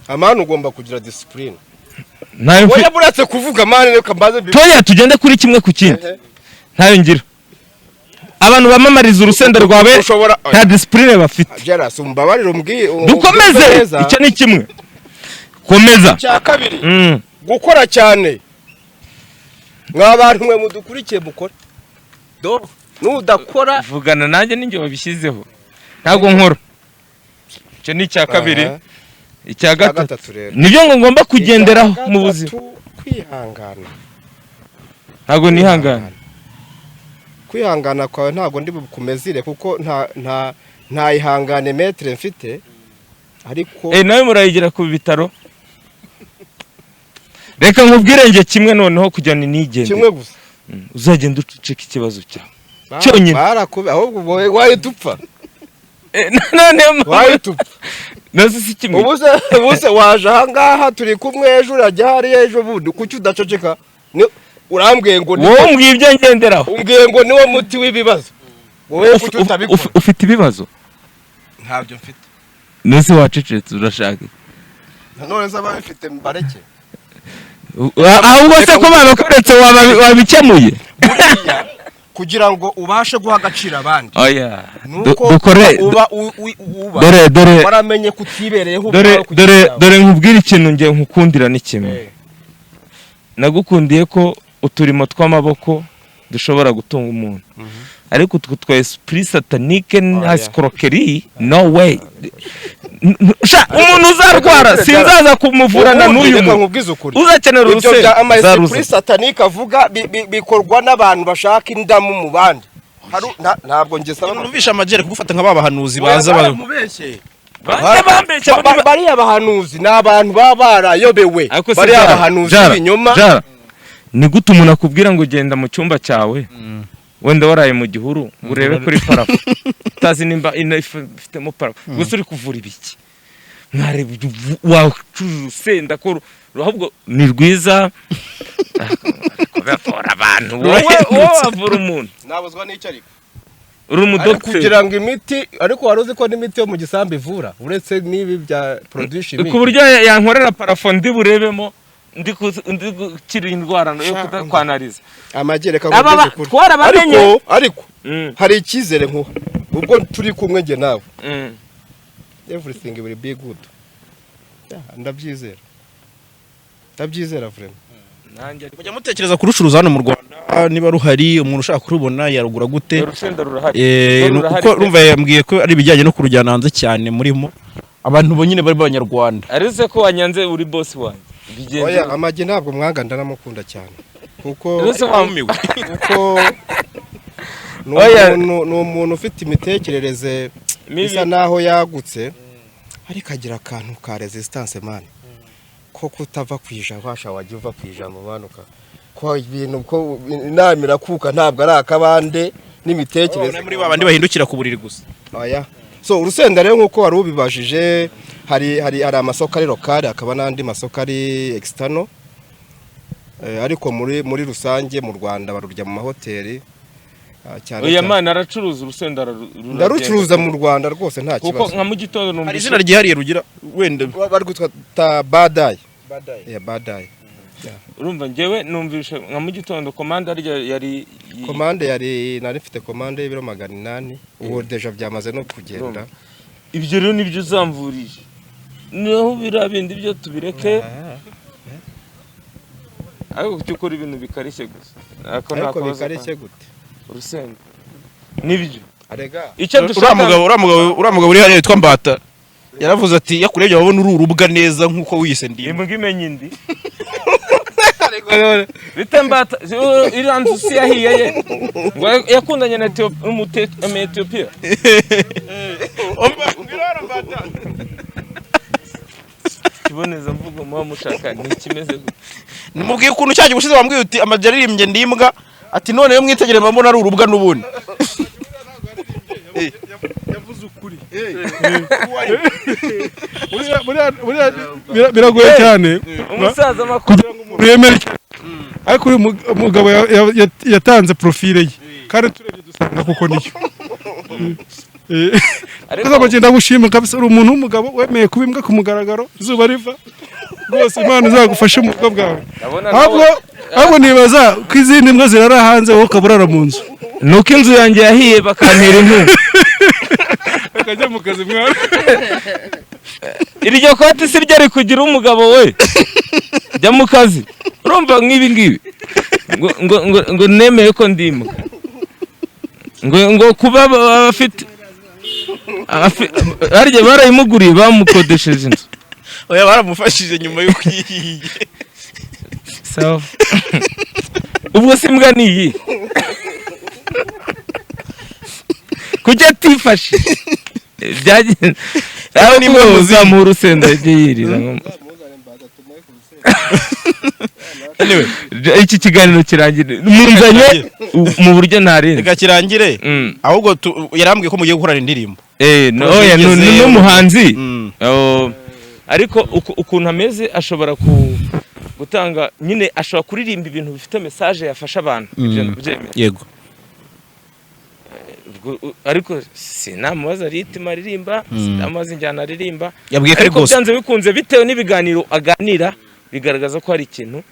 S4: amani, ugomba kugira discipline.
S2: Ntayo
S4: Oya, buretse kuvuga, mani, reka mbaze
S2: Toya, tugende kuri kimwe ku kindi. Ntayo ngira. Abantu bamamariza urusenda rwawe
S4: Ushobora
S2: nta discipline bafite.
S4: Jaras, umbabarire umbwiye
S2: Dukomeze.
S4: umbwiye neza.
S2: Icyo ni kimwe, komeza.
S4: Icya kabiri, gukora cyane. Mwa bantu mwe mudukurikiye, mukore do, nudakora
S2: Vugana nanjye, ninjye wabishyizeho. Ntabwo nkora. Icyo ni icya kabiri.
S4: Aha.
S2: Icya
S4: Icya
S2: gatatu.
S4: gatatu rero.
S2: Nibyo ngo ngomba kugenderaho
S4: Icya
S2: mu buzima.
S4: gatatu, kwihangana.
S2: Ntabwo nihangana.
S4: Kwihangana kwawe ntabwo ndi bukumezire, kuko nta ihangane metere mfite, ariko
S2: Eh, nawe murayigira ku bitaro. Reka nkubwire nge kimwe noneho kugira ngo nigende.
S4: Kimwe gusa.
S2: Uzagenda uceceka ikibazo cyawe cyonyine.
S4: Barakube, ahubwo wowe wahita upfa.
S2: Eh, none
S4: Wahita upfa.
S2: Nazo si kimwe.
S4: Ubuse waje ahangaha turi kumwe, ejo urajya hariya, ejo bundi. Kuki udaceceka? Urambwiye ngo
S2: Wowe umbwiye ibyo ngenderaho.
S4: Umbwiye ngo niwo muti w'ibibazo. Wowe kuki utabikora?
S2: Ufite ibibazo?
S4: Ntabyo mfite.
S2: Nese wacecetse, urashaka iki?
S4: None se ababifite mbareke?
S2: Ahubwo se ko babakoretse wabikemuye?
S4: Buriya kugira ngo ubashe guha agaciro abandi
S2: Oya.
S4: nuko
S2: Dukore
S4: uba uba
S2: Dore, dore.
S4: waramenye kutibereyeho
S2: Dore,
S4: ubwawe ku giti
S2: dore,
S4: cyawe.
S2: dore nkubwire ikintu nge nkukundira ni kimwe. Nagukundiye ko uturimo tw'amaboko dushobora gutunga umuntu, ariko utwo twa esprit satanique na escroquerie, no way. Sha, umuntu uzarwara sinzaza kumuvurana
S4: Ubundi
S2: n'uyu
S4: reka
S2: muntu
S4: nkubwize ukuri.
S2: uzakenera
S4: Ibyo
S2: urusenda
S4: bya ama
S2: nzaruza.
S4: esprit satanique avuga bikorwa n'abantu bashaka indamu mu bandi. Ntabwo njye saba
S3: Numvisha amagere kugufata nka ba bahanuzi baza
S4: Baramubeshye.
S2: Bande bambeshya?
S4: Bariya bahanuzi ni abantu baba barayobewe.
S2: Ariko se
S4: Bariya
S2: Jara,
S4: bahanuzi
S2: Jara,
S4: b'ibinyoma.
S2: Jara, ni gute umuntu akubwira ngo genda mu cyumba cyawe, wenda waraye mu gihuru, ngo urebe kuri plafond, utazi nimba ino ifitemo plafond gusa? Uri kuvura ibiki? Mwareba wacuruje urusenda ko ahubwo ni rwiza kubavura abantu. Wowe wavura umuntu?
S4: Nabuzwa n'icyo ariko.
S2: Uri
S4: Ariko
S2: umudogiteri?
S4: kugira ngo imiti, ariko wari uzi ko n'imiti yo mu gisambu ivura, uretse n'ibi bya produit chimique?
S2: Ku buryo yankorera plafond ndi burebemo, ndi gukira indwara yo kudakwanariza.
S4: Amagi, reka
S2: Aba
S4: nkubwize ukuri.
S2: twarabamenye.
S4: Ariko hari icyizere nkuha ubwo turi kumwe njye nawe. Everything will be good. Yeah, ndabyizera, ndabyizera vraiment.
S2: Nanjye ariko.
S3: Mujya mutekereza kurucuruza hano mu Rwanda? Niba ruhari, umuntu ushaka kurubona yarugura gute?
S2: Urusenda rurahari.
S3: Eh,
S2: Rurahari
S3: kuko
S2: pe.
S3: urumva yambwiye ko ari ibijyanye no kurujyana hanze cyane murimo. Abantu bo nyine bari b'Abanyarwanda.
S2: Aretse ko wanyanze, uri boss wanjye, bigenze
S4: Oya, Amagi ntabwo mwanga, ndanamukunda cyane kuko
S2: Uretse
S4: kuko ni
S2: Oya.
S4: umuntu ufite imitekerereze
S2: Mibi.
S4: isa naho yagutse, ariko agira akantu ka resistance, man, ko kutava ku ijambo. Washa wajya uva ku ijambo, manuka ko ibintu ko inama irakuka, ntabwo ari akabande n'imitekerereze.
S3: Muri ba bandi bahindukira ku buriri gusa.
S4: Oya, so urusenda rero, nk'uko wari ubibajije, hari amasoko ari local, hakaba n'andi masoko ari external. Ariko muri rusange mu Rwanda barurya mu mahoteli, cyane
S2: Oya
S4: cyane.
S2: mana, aracuruza urusenda, ruragenda.
S4: Ndarucuruza mu Rwanda rwose, nta
S2: Kuko
S4: kibazo.
S2: nka mu gitondo
S3: Hari
S2: numvise
S3: izina ryihariye rugira wenda?
S4: Barwitwa ta badayi, ya badayi.
S2: Urumva, njyewe numvise nka mu gitondo komande arya yari
S4: Komande yari, nari mfite komande y'ibiro 800, ubu déjà byamaze no kugenda.
S2: Ibyo rero nibyo uzamvurije, naho biriya bindi byo tubireke. Ariko kuki ukora ibintu bikarishye gusa? Ako nta
S4: Ariko
S2: kabazo.
S4: bikarishye gute?
S2: Urusenda nibyo.
S4: Arega.
S2: Icyo
S3: Uriya
S2: dushaka
S3: mugabo, uriya mugabo uri hariya witwa Mbata yaravuze ati yakurebye ababona uri urubwa neza nk'uko wiyise ndimo.
S2: Imbwa imenya indi bite? Mbata, iriya nzu si yahiye ye? Ngo yakundanye na Etiyopiya. Ikibonezamvugo muba mushaka ntikimeze gute?
S3: Nimubwiye ukuntu cyagiye ubushize wambwiye uti amajya aririmbye ndimbwa, ati none iyo mwitegereye mbona ari urubwa n'ubundi.
S1: Yavuze ukuri. Buriya biragoye cyane
S2: Umusaza makuru.
S1: kugira ngo umuntu yemere icyo, ariko uyu mugabo yatanze profile ye, kandi turebye dusanga koko niyo.
S2: Ariko
S1: Ariko ndagushima kabisa, uri umuntu w'umugabo wemeye kuba imbwa ku mugaragaro izuba riva. Rwose Imana izagufashe mu bwa bwawe.
S2: Ndabona
S1: Ahubwo
S2: nawe
S1: ahubwo nibaza ko izindi mbwa zirara hanze, wowe ukaba urara mu nzu.
S2: Nuko inzu yanjye yahiye bakantera inkunga.
S1: Akajya mu kazi, mwana.
S2: Iryo kote si ryo rikugira umugabo we, jya mu kazi. Urumva nk'ibi ngibi ngo nemeye ko ndimbwa, ngo kuba abafite harya barayimuguriye, bamukodesheje inzu.
S3: Oya, baramufashije nyuma y'uko yihiye.
S2: Sawa, ubwo si imbwa ni iyi kuki atifashe byagenze
S3: Nawe ni imbwa muzima.
S2: Uzamuha urusenda ajye yirira.
S3: Anyway,
S2: Iki kiganiro kirangire munzanye mu buryo ntarinze.
S3: Reka kirangire. Ahubwo yarambwiye ko mugiye gukorana indirimbo.
S2: Eh, no,
S3: Projet
S2: oya,
S3: igeze-
S2: n'umuhanzi. Oh, ariko ukuntu ameze ashobora gutanga nyine, ashobora kuririmba ibintu bifite message yafasha abantu, ibyo ndabyemera.
S3: Yego.
S2: Ubwo, ariko sinamubaza rythme aririmba, sinamubaza injyana aririmba.
S3: Yabwiye ko ari
S2: Ariko
S3: gospel.
S2: byanze bikunze, bitewe n'ibiganiro aganira, bigaragaza ko hari ikintu.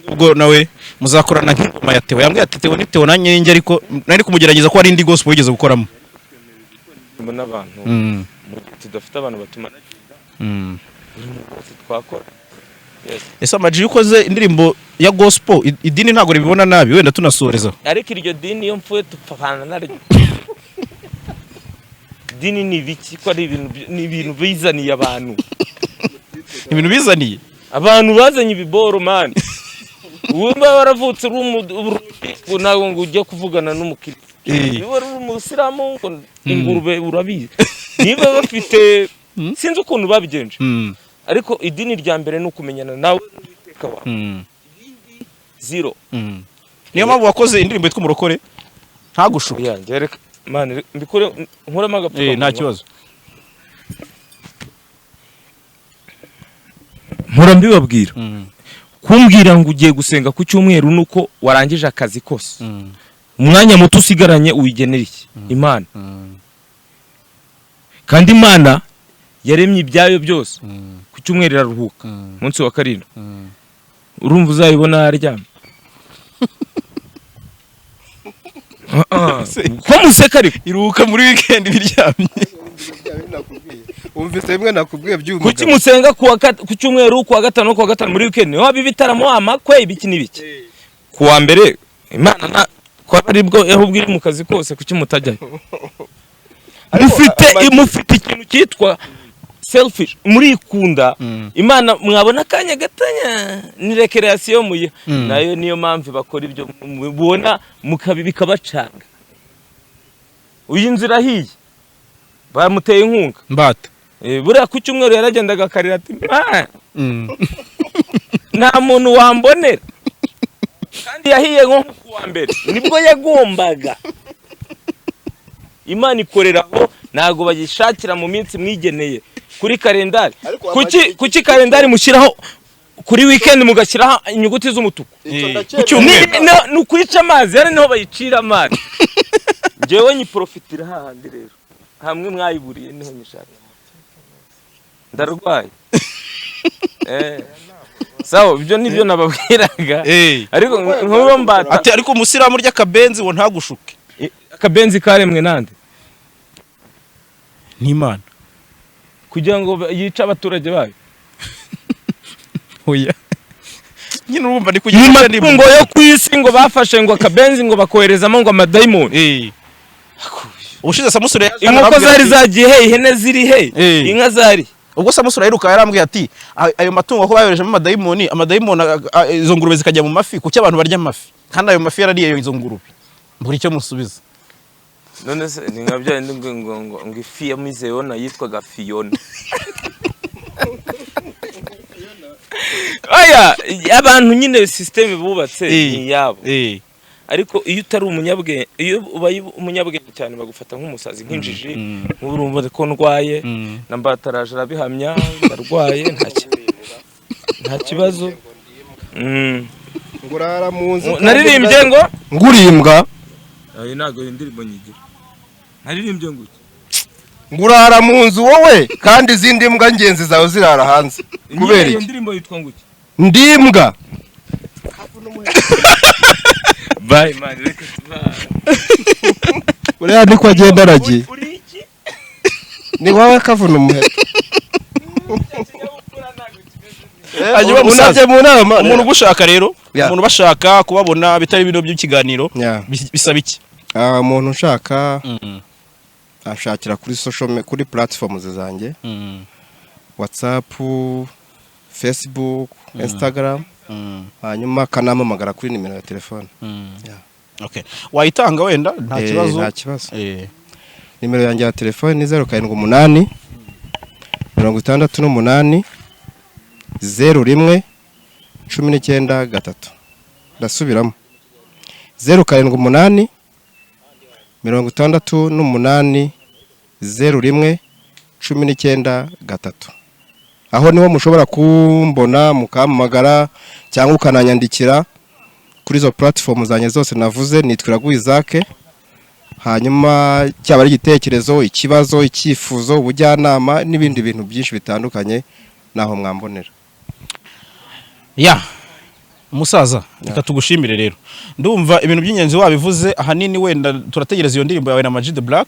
S3: Ubwo nawe muzakorana nk'ingoma ya Theo. Yambwiye ati Theo ni Theo, nanjye njye, ariko nari kumugerageza ko hari indi gospel wigeze gukoramo.
S2: Mbona abantu mu gihe tudafite abantu batuma buri muntu wese twakora. Yes.
S3: Ese Amaji, iyo ukoze indirimbo ya gospel, idini ntabwo ribibona nabi? Wenda tunasoreza.
S2: Ariko iryo dini iyo mpfuye tupfana naryo. Idini ni ibiki ko ari ibintu ni ibintu bizaniye abantu?
S3: Ibintu bizaniye.
S2: Abantu bazanye ibiboro, man. Wumva waravutse uri ngo ntabwo ngo ujye kuvugana n'umukiriya. Niba uri umusilamu ngo ingurube urabizi, niba bafite, sinzi ukuntu babigenje. Ariko idini rya mbere ni ukumenyana nawe n'Uwiteka wawe. Zero.
S3: Niyo mpamvu wakoze indirimbo yitwa Umurokore ntagushuke.
S2: Oya, njye reka man, mbikure nkuremo agapfukamunwa.
S3: Nta kibazo.
S2: Mpora mbibabwira, kumbwira ngo ugiye gusenga ku cyumweru nuko warangije akazi kose, umwanya muto usigaranye uwigenera iki? Imana. Kandi Imana yaremye ibyayo byose, ku cyumweru iraruhuka, umunsi wa karindwi. Urumva uzayibona yaryamye? Ah, ah. Ko museka ariko?
S3: Iruhuka muri weekend biryamye.
S4: Wumvise bimwe nakubwiye by'uyu
S2: Kuki
S4: mugabo.
S2: musenga ku cyumweru, ku wa gatanu no ku wa gatanu muri weekend niho haba ibitaramo, amakwe, ibiki n'ibiki? Ku wa mbere Imana na ko aribwo ahubwo iri mu kazi kose, kuki mutajyayo? Mufite ikintu cyitwa selfish, murikunda. Imana mwabona akanya gatanya ni récréation muyiha, nayo niyo mpamvu bakora ibyo mubona mukabi bikabacanga. Uyu nzu irahiye, bamuteye inkunga.
S3: Mbata.
S2: Buriya ku cyumweru yaragendaga akarira ati: "Ma, nta muntu wambonera," kandi yahiye nko ku wa mbere nibwo yagombaga. Imana ikorera aho, ntabwo bayishakira mu minsi mwigeneye kuri kalendari.
S4: Ariko
S2: Kuki kalendari mushyiraho kuri weekend mugashyiraho inyuguti z'umutuku?
S3: Ku cyumweru.
S2: Ni ukwica amazi, hano niho bayicira amazi. Njyewe nyiprofitira hahandi rero hamwe mwayiburiye, niho nyishaka. Ndarwaye. Sawa, ibyo nibyo nababwiraga. Ariko nk'uwo Mbata
S3: Ati ariko umusilamu urya akabenzi ngo ntagushuke.
S2: Akabenzi karemwe nande?
S3: N'Imana.
S2: Kugira ngo yice abaturage bayo?
S3: Oya nyine, urumva ni
S2: Mu
S3: kugira
S2: matungo yo ku isi ngo bafashe ngo akabenzi ngo bakoherezamo ngo amadayimoni.
S3: Ubushize Samusure yaje
S2: Inkoko
S3: arambwira
S2: zari
S3: ati-
S2: zagiye he? Ihene ziri he? Inka zari
S3: Ubwo Samusure aheruka yarambwiye ati: Ayo matungo ko bayoherejemo amadayimoni, izo ngurube zikajya mu mafi, kuki abantu barya amafi kandi ayo mafi yarariye izo ngurube?" Mbura icyo musubiza.
S2: None se ni nka bya bindi ngo ifi ya Mizeyona yitwaga Fiyona? Aya abantu nyine système bubatse ni iyabo. Ariko iyo utari umunyabwenge, iyo ubaye umunyabwenge cyane bagufata nk'umusazi, nk'injiji. Nk'ubu urumva ko ndwaye, na Mbataraje arabihamya, ndarwaye, nta kibazo.
S4: Ngurara mu nzu.
S2: Naririmbye ngo
S4: Ngurimbwa.
S2: Ayo ntabwo iyo ndirimbo nyigira. Naririmbye ngo iki?
S4: Ngurara mu nzu wowe kandi izindi mbwa ngenzi zawe zirara hanze kubera
S2: Iyo
S4: iki?
S2: ndirimbo yitwa ngo iki?
S4: Ndimbwa.
S2: Bye man, reka tuba.
S4: Buriya niko agenda aragiye.
S2: Uri iki?
S4: Ni wowe kavuna umuheto.
S3: Hanyuma musaza,
S4: Unajye mu nama.
S3: umuntu ugushaka rero, umuntu ubashaka kubabona bitari bino by'ikiganiro, bisaba iki?
S4: Ah, umuntu ushaka ashakira kuri social kuri platforms zanjye: WhatsApp, Facebook, Instagram, hanyuma akanampamagara kuri nimero ya telefone. Yeah.
S3: Okay, wayitanga wenda nta kibazo.
S4: Nta kibazo. Nimero yanjye ya telefone ni 0786801193. Ndasubiramo: 0786801193. Aho niho mushobora kumbona mukampamagara cyangwa ukananyandikira kuri izo platform zanjye zose navuze. Nitwa Iraguha Isaac. Hanyuma cyaba ari igitekerezo, ikibazo, icyifuzo, ubujyanama n'ibindi bintu byinshi bitandukanye, naho mwambonera.
S3: Ya umusaza, reka tugushimire rero. Ndumva ibintu by'ingenzi wabivuze. Ahanini wenda turategereza iyo ndirimbo yawe na Ama G The Black.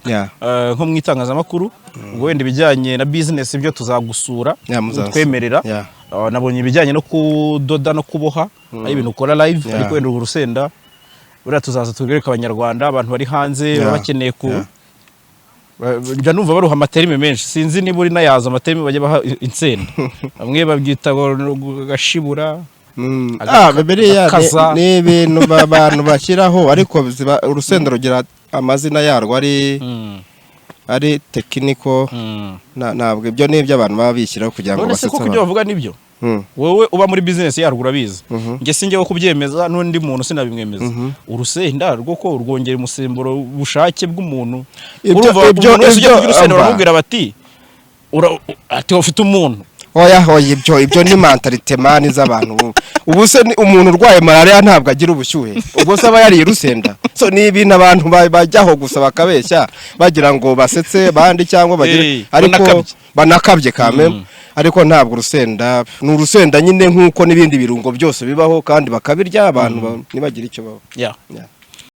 S3: Nko mu itangazamakuru, ubwo wenda ibijyanye na business byo tuzagusura.
S4: Yeah, muzansura.
S3: Twemerera. Nabonye ibijyanye no kudoda no kuboha ari ibintu ukora live. Ariko wenda urwo rusenda buriya tuzaza tubereke abanyarwanda, abantu bari hanze baba bakeneye ku njya numva baruha amaterme menshi, sinzi niba uri nayaza amaterme bajya baha insenda. Bamwe babyita ngo gashibura.
S4: Ah, biriya
S3: Agakaza.
S4: ni ibintu abantu bashyiraho, ariko urusenda rugira amazina yarwo ari technical. Ntabwo ibyo ni ibyo abantu baba bishyiraho kugira ngo
S3: None se
S4: basetse
S3: koko ibyo
S4: abantu.
S3: bavuga nibyo? Wowe uba muri business yarwo urabizi. Njye sinjye wo kubyemeza, n'undi muntu sinabimwemeza. Urusenda rwo ko rwongera umusemburo, ubushake bw'umuntu. Urumva umuntu wese ujya kugira urusenda
S4: Umva.
S3: baramubwira bati ati ufite umuntu.
S4: Oya oya, ibyo ni mentalité man z'abantu ubu. Ubu se ni umuntu urwaye malariya ntabwo agira ubushyuhe? Ubwo se aba yariye urusenda? So ni ibintu abantu bajyaho gusa bakabeshya bagira ngo basetse abandi cyangwa bagire ariko
S3: banakabye.
S4: Banakabye kame. Ariko ntabwo urusenda ni urusenda nyine, nk'uko n'ibindi birungo byose bibaho kandi bakabirya abantu ntibagire icyo baba.